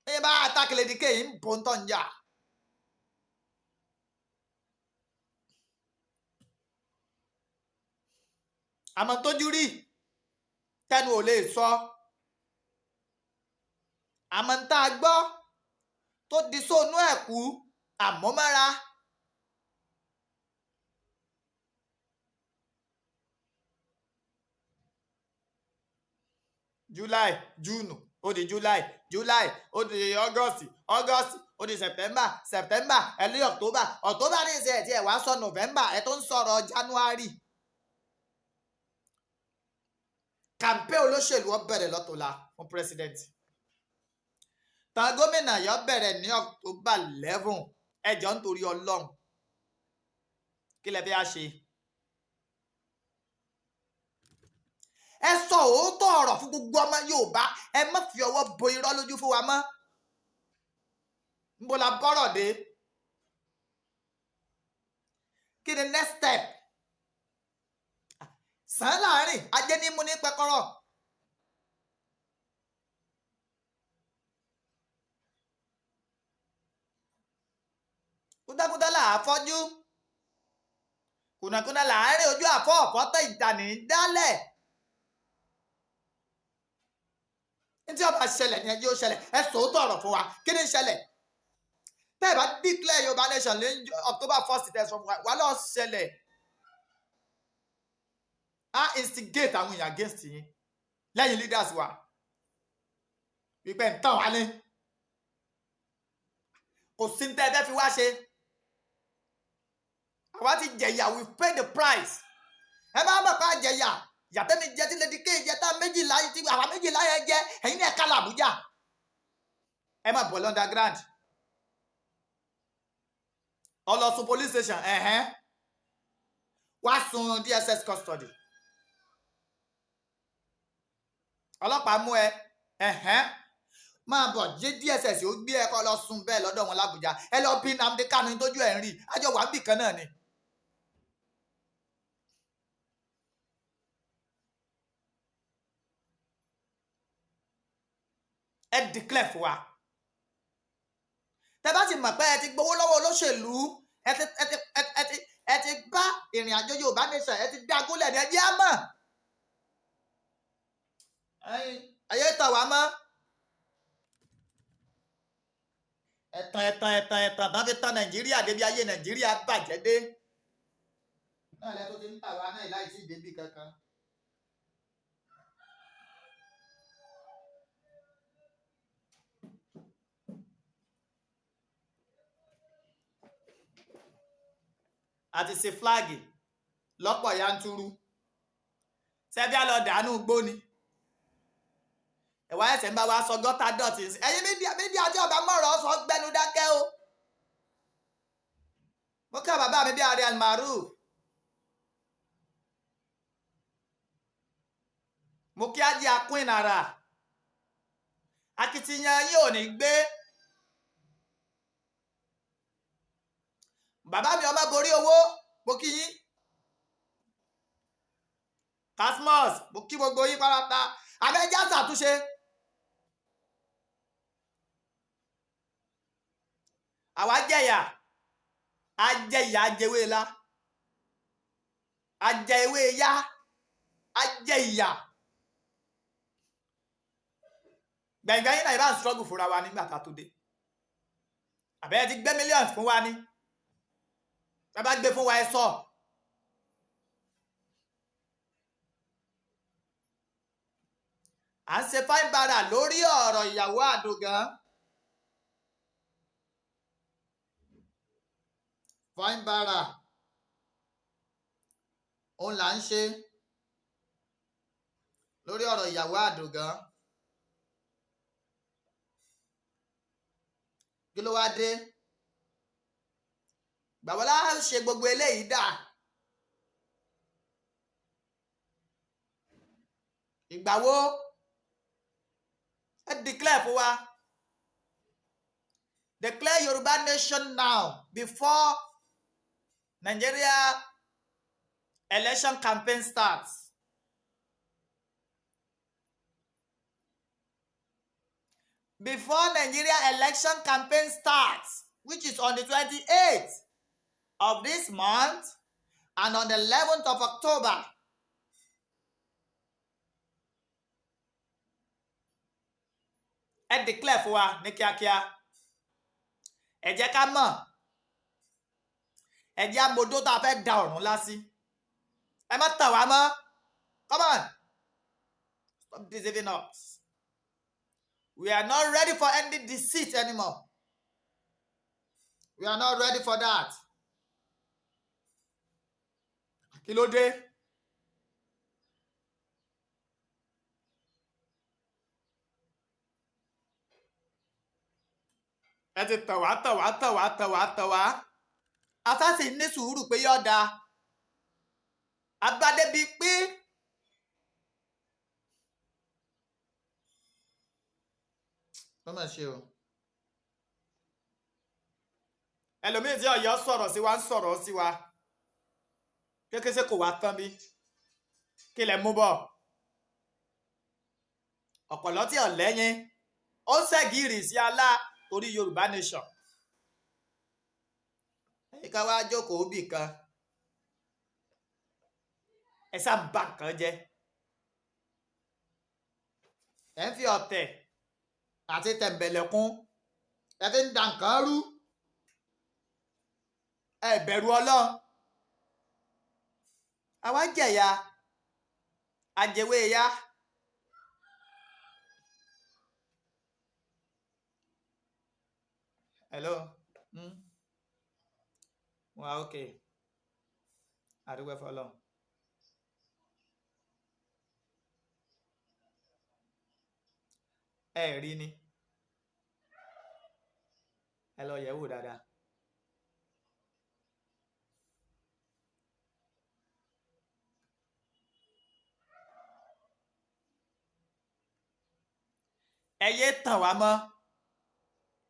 Ẹni bá attack Lady K yìí ń bọ̀ ń tọ́ ń yà. Àmọ́ tójú rí tẹnu ò lè sọ, àmọ́ ń tá a gbọ́ tó di sóònú ẹ̀ kú àmọ́ mára. July, June, ó di July, July, ó di August, August, ó di September, September, ẹ ní October, October ní ìṣe ẹ̀ tí ẹ̀ wá sọ November, ẹ̀ tó ń sọ̀rọ̀ January. Campaign olóṣèlú ó bẹ̀rẹ̀ lọ́tọ̀ọ̀la fún president. Tàn gómìnà yó bẹ̀rẹ̀ ní October 11. Ẹjọ́, nítorí Ọlọ́run, kí lẹ fi á ṣe? Ẹ sọ òótọ́ ọ̀rọ̀ fún gbogbo ọmọ Yorùbá. Ẹ má fi ọwọ́ bo irọ́ lójú fún wa mọ́. Níbo la bọ́rọ̀ dé? Kí ni next step? Sàn án láàrin ajé ní mú ní pẹkọrọ. Kúdákúdá là á fọ́jú, kùnàkùnà láàárín ojú àfọ́ ọ̀fọ́tọ̀ ìjà ní dálẹ̀. Ní tí ó bá ṣẹlẹ̀ ní ẹjẹ́ ó ṣẹlẹ̀. Ẹ sòótọ́ ọ̀rọ̀ fún wa. Kí ni ń ṣẹlẹ̀? Tẹ́ ẹ bá declare Yorùbá nation ní October 1st tẹ́ ẹ sọ fún wa, wà lọ́ọ́ ṣẹlẹ̀. Á instigate àwọn èèyàn against yín lẹ́yìn leaders wa wípé ń tàn wá ní kò sí ní tẹ́ ẹ fẹ́ fi wá ṣe. Àwa ti jẹ̀yà, we pay the price. Ẹ máa mọ̀ pé àjẹyà yàtẹ́mi jẹ́ tí Lady K jẹ́ tá méjìlá tí àwa méjìlá yẹn jẹ́. Ẹ̀yin ní ẹ̀ka làbújá, ẹ má bọ̀ l'underground ọlọ́sùn police station ẹ̀hẹ́n wá sun DSS custody. Ọlọ́pàá mú ẹ ẹ̀hẹ́n, máa bọ̀ jẹ́ DSS ó gbé ẹ kọ́ lọ sùn bẹ́ẹ̀ lọ́dọ̀ wọn l'Àbújá. Ẹ lọ bí Nnamdi Kanu tójú ẹ̀ ń rí àjọ wà bì kan náà ni. Ẹ declare fún wa. Tẹ bá ti mọ̀ pé ẹ ti gbowó lọ́wọ́ olóṣèlú, ẹ ti bá ìrìn àjò Yorùbá nation, ẹ ti dá gúnlẹ̀ ní, ẹ jẹ́ á mọ̀. Ayé tàn wá mọ́. Ẹ̀tàn, ẹ̀tàn, ẹ̀tàn, ẹ̀tàn tán fi tán Nàìjíríà débi ayé Nàìjíríà bàjẹ́ dé náà lẹ́ tó ti ń tà wá náà láì sí ìdébì kankan. Àti ṣe flag lọ́pọ̀ yanturu ṣebí á lọ dànù gbóni. Ẹ̀wá ẹ̀sẹ̀ ń bá wa sọ gọ́tà dọ̀tí. Ẹ̀yin media tí ọba mọ̀rọ̀ sọ, gbẹ́nu dákẹ́ o. Mo ká bàbá mi bí ààrẹ Almaroof. Mo kí á jẹ́ akún ara akitiyan yín ò ní gbé. Bàbá mi ọmọ borí owó. Mo kí yín. Casmus, mo kí gbogbo yín pátá. Abẹ́jà ṣàtúnṣe. Àwa jẹ̀yà, ajẹ̀yà, ajẹwé la, ajẹ ewé yá, ajẹ ìyà. Gbẹ̀ngbẹ̀ yín náà yìí bá ń struggle fúnra wa nígbà tá a tó dé. Àbẹ́yẹ ti gbé millions fún wa ní. Ẹ bá gbé fún wa, ẹ sọ. À ń ṣe fine bara lórí ọ̀rọ̀ ìyàwó Àdògán. Fine bara òun là ń ṣe lórí ọ̀rọ̀ ìyàwó Àdògán. Kí ló wá dé? Gbàwọ́lá ṣe gbogbo eléyìí dà? Ìgbà wo ẹ declare fún wa? Declare Yorùbá nation now before Nigeria election campaign starts. Before Nigeria election campaign starts, which is on the 28th of this month and on the 11th of October. Ẹ declare fún wa ní kíákíá. Ẹ jẹ́ ká mọ̀. Ẹ jẹ́ amodó tá a fẹ́ da ọ̀run lá sí. Ẹ má tàn wá mọ́. Come on. Stop deceiving us. We are not ready for any deceit anymore. We are not ready for that. Kí ló dé? Ẹ ti tàn wá, tàn wá, tàn wá, tàn wá, tàn wá. Afásì ní sùúrù pé yóò dáa. Abádébi pé wọ́n máa ṣe o. Ẹlòmíì tí Ọ̀yọ́ sọ̀rọ̀ sí wa ń sọ̀rọ̀ sí wa. Kékeré kò wá tán bí. Kí lẹ mú bọ̀? Ọ̀pọ̀lọ́ tí ọ̀lẹ́yìn ó ń ṣẹ̀gìrì sí alá torí Yorùbá nation. Ẹ̀yin ká wá jókòó bì kan. Ẹ sá ń ba nǹkan jẹ́. Ẹ ń fi ọ̀tẹ̀ àti tẹ̀m̀bẹ̀lẹ̀kun, ẹ fi ń da nǹkan rú. Ẹ bẹ̀rù Ọlọ́run. Àwa jẹ̀yà, àjẹwé ya. Hello. Wà, okay. Àdúgbò fọlọ́run. Ẹ rí ni. Ẹ lọ yẹ̀ wò dáadáa. Ẹ yé tàn wá mọ́.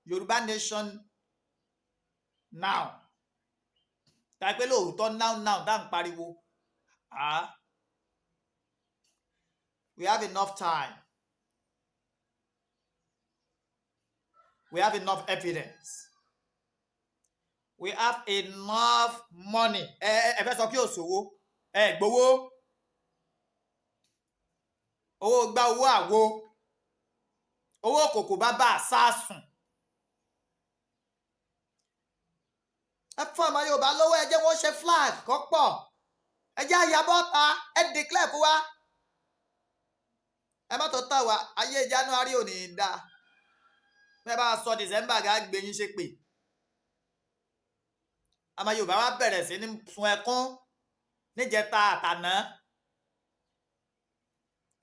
Yorùbá nation now. Tàbí pé lóòótọ́ now now dá ń pariwo. Ah. We have enough time. We have enough evidence. We have enough money. Ẹ ẹ fẹ́ sọ kí òṣòwò ẹ gbowó. Owó gba owó àwo. Owó kòkò bàbá àsásùn. Ẹ fún ọmọ Yorùbá lówó, ẹ jẹ́ wọ́n ṣe flag kọ́ pọ̀. Ẹ jẹ́ àyàbọ̀ ta, ẹ declare fún wa. Ẹ má tó tàn wá, ayé January ò ní í dáa. Bẹ́ẹ̀ bá sọ December gá gbé yín ṣépè. Ọmọ Yorùbá wa bẹ̀rẹ̀ sí ní sun ẹkún níjẹta àtàná.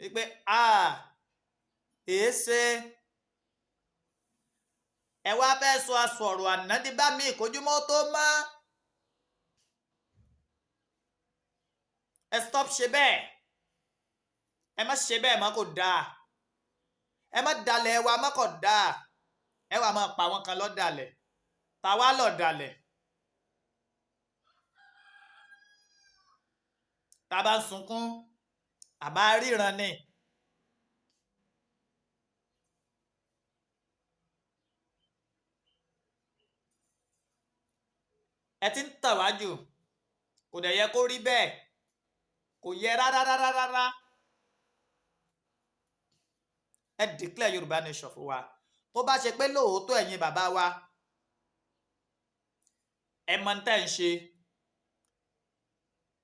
Wípé a èé ṣe ẹ wá fẹ́ sọ àsọ̀rọ̀ ànádìbá mi ìkójúmọ́ tó mọ́. Ẹ stop ṣe bẹ́ẹ̀. Ẹ má ṣe bẹ́ẹ̀ mọ́, kò dáa. Ẹ má dalẹ̀ wa mọ́, kò dáa. Ẹ wà máa pa àwọn kan lọ́dàlẹ̀. Tàwa lọ̀dàlẹ̀. Tá a bá ń sunkún, àbá ríran ni. Ẹ ti ń tàn wá jù, kò dẹ̀ yẹ kó rí bẹ́ẹ̀, kò yẹ rárá rárá rárá. Ẹ declare Yorùbá nation fún wa. Tó bá ṣe pé lóòótọ́ ẹ̀yin bàbá wa, ẹ mọ ní tẹ́ ń ṣe,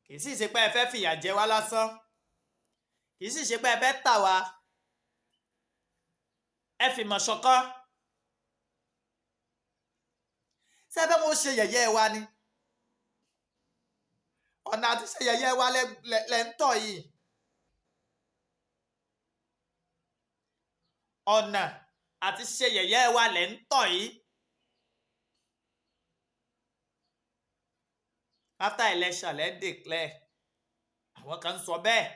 kì í sì ṣe pé ẹ fẹ́ fìyà jẹ wá lásán, kì í sì ṣe pé ẹ fẹ́ tà wá, ẹ fìmọ̀ ṣọ̀kan. Ṣé ẹ fẹ́ wọn ṣe yẹ̀yẹ́ wa ni? Ọ̀nà àti ṣe yẹ̀yẹ́ wa lẹ́ ń tọ̀ yìí. Ọ̀nà àti ṣe yẹ̀yẹ́ wa lẹ́ ń tọ̀ yìí. After election lẹ́ declare, àwọn kan ń sọ bẹ́ẹ̀.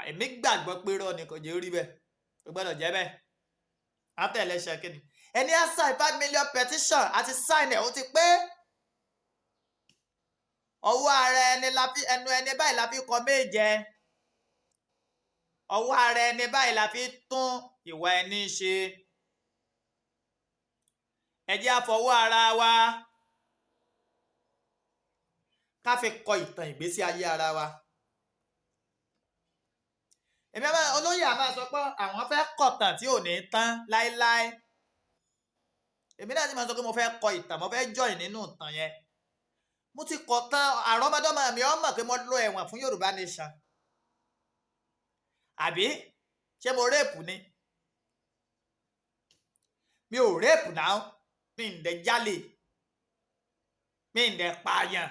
Èmi gbàgbọ́ pé irọ́ ni, kò jẹ́ orí bẹ́ẹ̀, kò gbọ́dọ̀ jẹ́ bẹ́ẹ̀. After election kí ni? Ẹni á sign 5 million petition àti sign ẹ̀, ó ti pé. Ọwọ́ ara ẹni la fi, ẹnu ẹni báyìí la fi kọ méje, ọwọ́ ara ẹni báyìí la fi tún ìwà ẹni ṣe. Ẹ jẹ́ á fọwọ́ ara wa ká fi kọ ìtàn ìgbésí ayé ara wa. Èmi àbá olóyè àmà sọ pé àwọn fẹ́ kọ̀tàn tí ò ní tán láéláé. Èmi náà sì máa sọ pé mo fẹ́ kọ ìtàn, mo fẹ́ join nínú ìtàn yẹn. Mo ti kọ̀ tán, àrọ́mọdọ́mọ mi ó mọ̀ pé mo lọ ẹ̀wọ̀n fún Yorùbá nation. Àbí ṣé mo rape ni? Mi ò rape náà, mi ń dẹ̀ jalè, mi ń dẹ̀ pààyàn.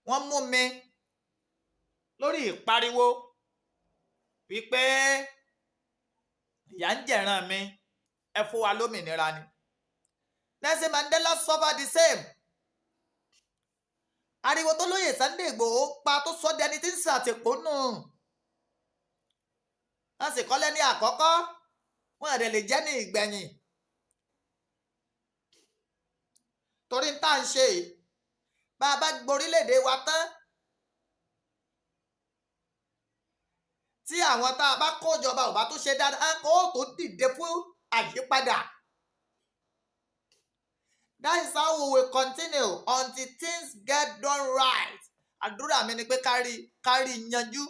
Wọ́n mú mi lórí ìpariwo wípé ìyà ń jẹ̀ràn mi, ẹ fún wa lómìnira ni. Nelson Mandela suffer the same. Ariwo tó lóye Sunday Igboho pa tó sọ dẹni tí ń ṣàtìpó nù. Wọ́n sì kọ́lé ní àkọ́kọ́, wọ́n àdẹ̀ lè jẹ́ ní ìgbẹ̀yìn. Torí ń tà ń ṣe yìí, bá a bá gborílẹ̀-èdè wa tán, tí àwọn tá a bá kó jọba ò bá tó ṣe dáadáa, ó tó dìde fún àyípadà. That is how we will continue until things get done right. Àdúrà mi ni pé kárí yanjú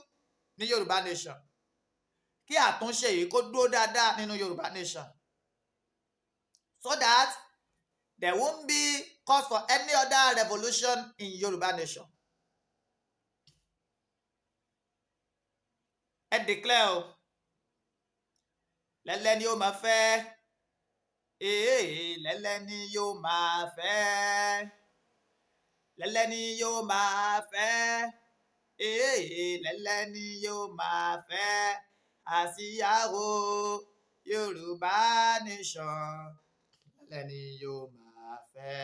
ní Yorùbá nation, kí àtúnṣe yìí kó dúró dáadáa nínú Yorùbá nation, so that there won't be cause for any other revolution in Yorùbá nation. Ẹ declare o. Lẹ́lẹ́ ni ó máa fẹ́, ee, lẹ́lẹ́ ni yóò máa fẹ́, lẹ́lẹ́ ni yóò máa fẹ́, ee, lẹ́lẹ́ ni yóò máa fẹ́ àsíá o Yorùbá nation. Lẹ́lẹ́ ni yóò máa fẹ́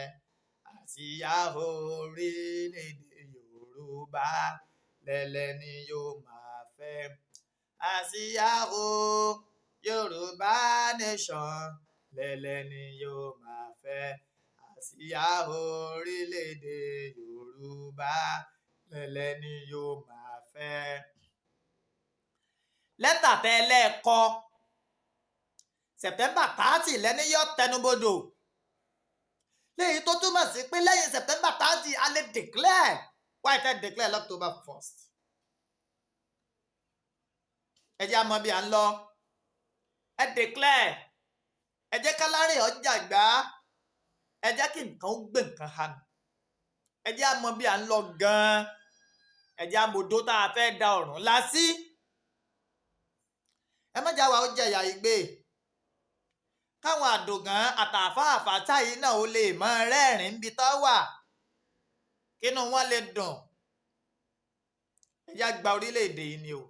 àsíá orílẹ̀-èdè Yorùbá. Lẹ́lẹ́ ni yóò máa fẹ́ àsíá o Yorùbá nation. Lẹ́lẹ́ ni yóò máa fẹ́ àsíá orílẹ̀-èdè Yorùbá. Lẹ́lẹ́ ni yóò máa fẹ́. Lẹ́tà tẹ́ ẹ lẹ́ẹ̀kọ́ September 30 lẹ́ni yọ tẹnubodò, léyìí tó túmọ̀ sí pé lẹ́yìn September 30 a lè declare. Why tẹ́ declare October 1st? Ẹ jẹ́ àmọ́ bí à ń lọ. Ẹ declare, ẹ jẹ́ kálárì ọjà gbá, ẹ jẹ́ kí nǹkan ó gbé nǹkan hàn. Ẹ jẹ́ àmọ́ bí à ń lọ gan-an, ẹ jẹ́ àmọ́dó tá a fẹ́ da ọ̀run lá sí. Ẹ má jáwa ó jẹ̀yà ìgbé, káwọn àdògán àtàfà àfàtà yìí náà ó lè mọ rẹ́rìn-ín níbi tó wà, kínú wọn lè dùn. Ẹ jẹ́ gba orílẹ̀-èdè yìí ni o.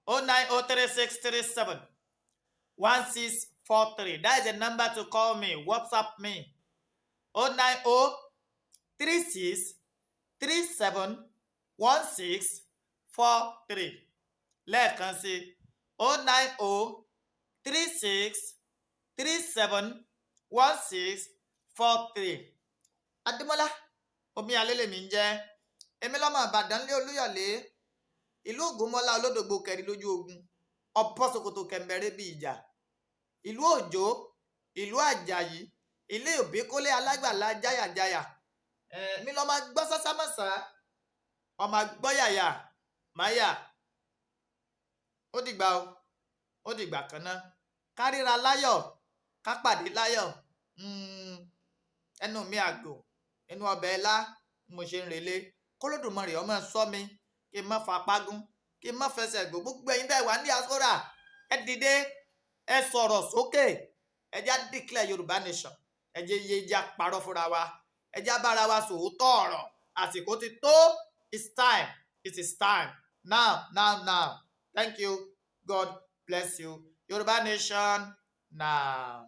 09036371643. That is the number to call me, WhatsApp me. 09036371643. Lẹ́ẹ̀kan sí, 09036371643. Adémọ́lá. Omíyalé lèmi ń jẹ́. Èmi lọ́mọ Ìbàdàn lé Olúyọ̀lé, ìlú Ògúnmọ́lá olódògbò kẹrin lójú ogun, ọ̀pọ̀ ṣòkòtò kẹ̀mbẹ̀rẹ̀ bí ìjà, ìlú Òjó, ìlú Àjàyí, ilé Òbíkólé alágbàlá jáyàjáyà. Mi lọ́mọ gbọ́ sásámọ́sá, ọmọ gbọ́ yàyà máyà. Ó dìgbà o, ó dìgbà kan náà. Ká ríra láyọ̀, ká pàdé láyọ̀. Ẹnu mi àgò inú ọbẹ̀ ẹlá mo ṣe ń relé. Kólódùmarè ọmọ sọ mi, kí n má fapá gún, kí n má fẹsẹ̀ gbó. Gbogbo ẹ̀yin bẹ́ẹ̀ wà ní diaspora, ẹ dìde, ẹ sọ̀rọ̀ sókè, ẹ já declare Yorùbá nation. Ẹ jẹ́ iye já parọ́ fúnra wa, ẹ já bára wa sòótọ́ ọ̀rọ̀. Àsìkò ti tó. It's time, it is time now, now, now. Thank you. God bless you. Yorùbá nation now.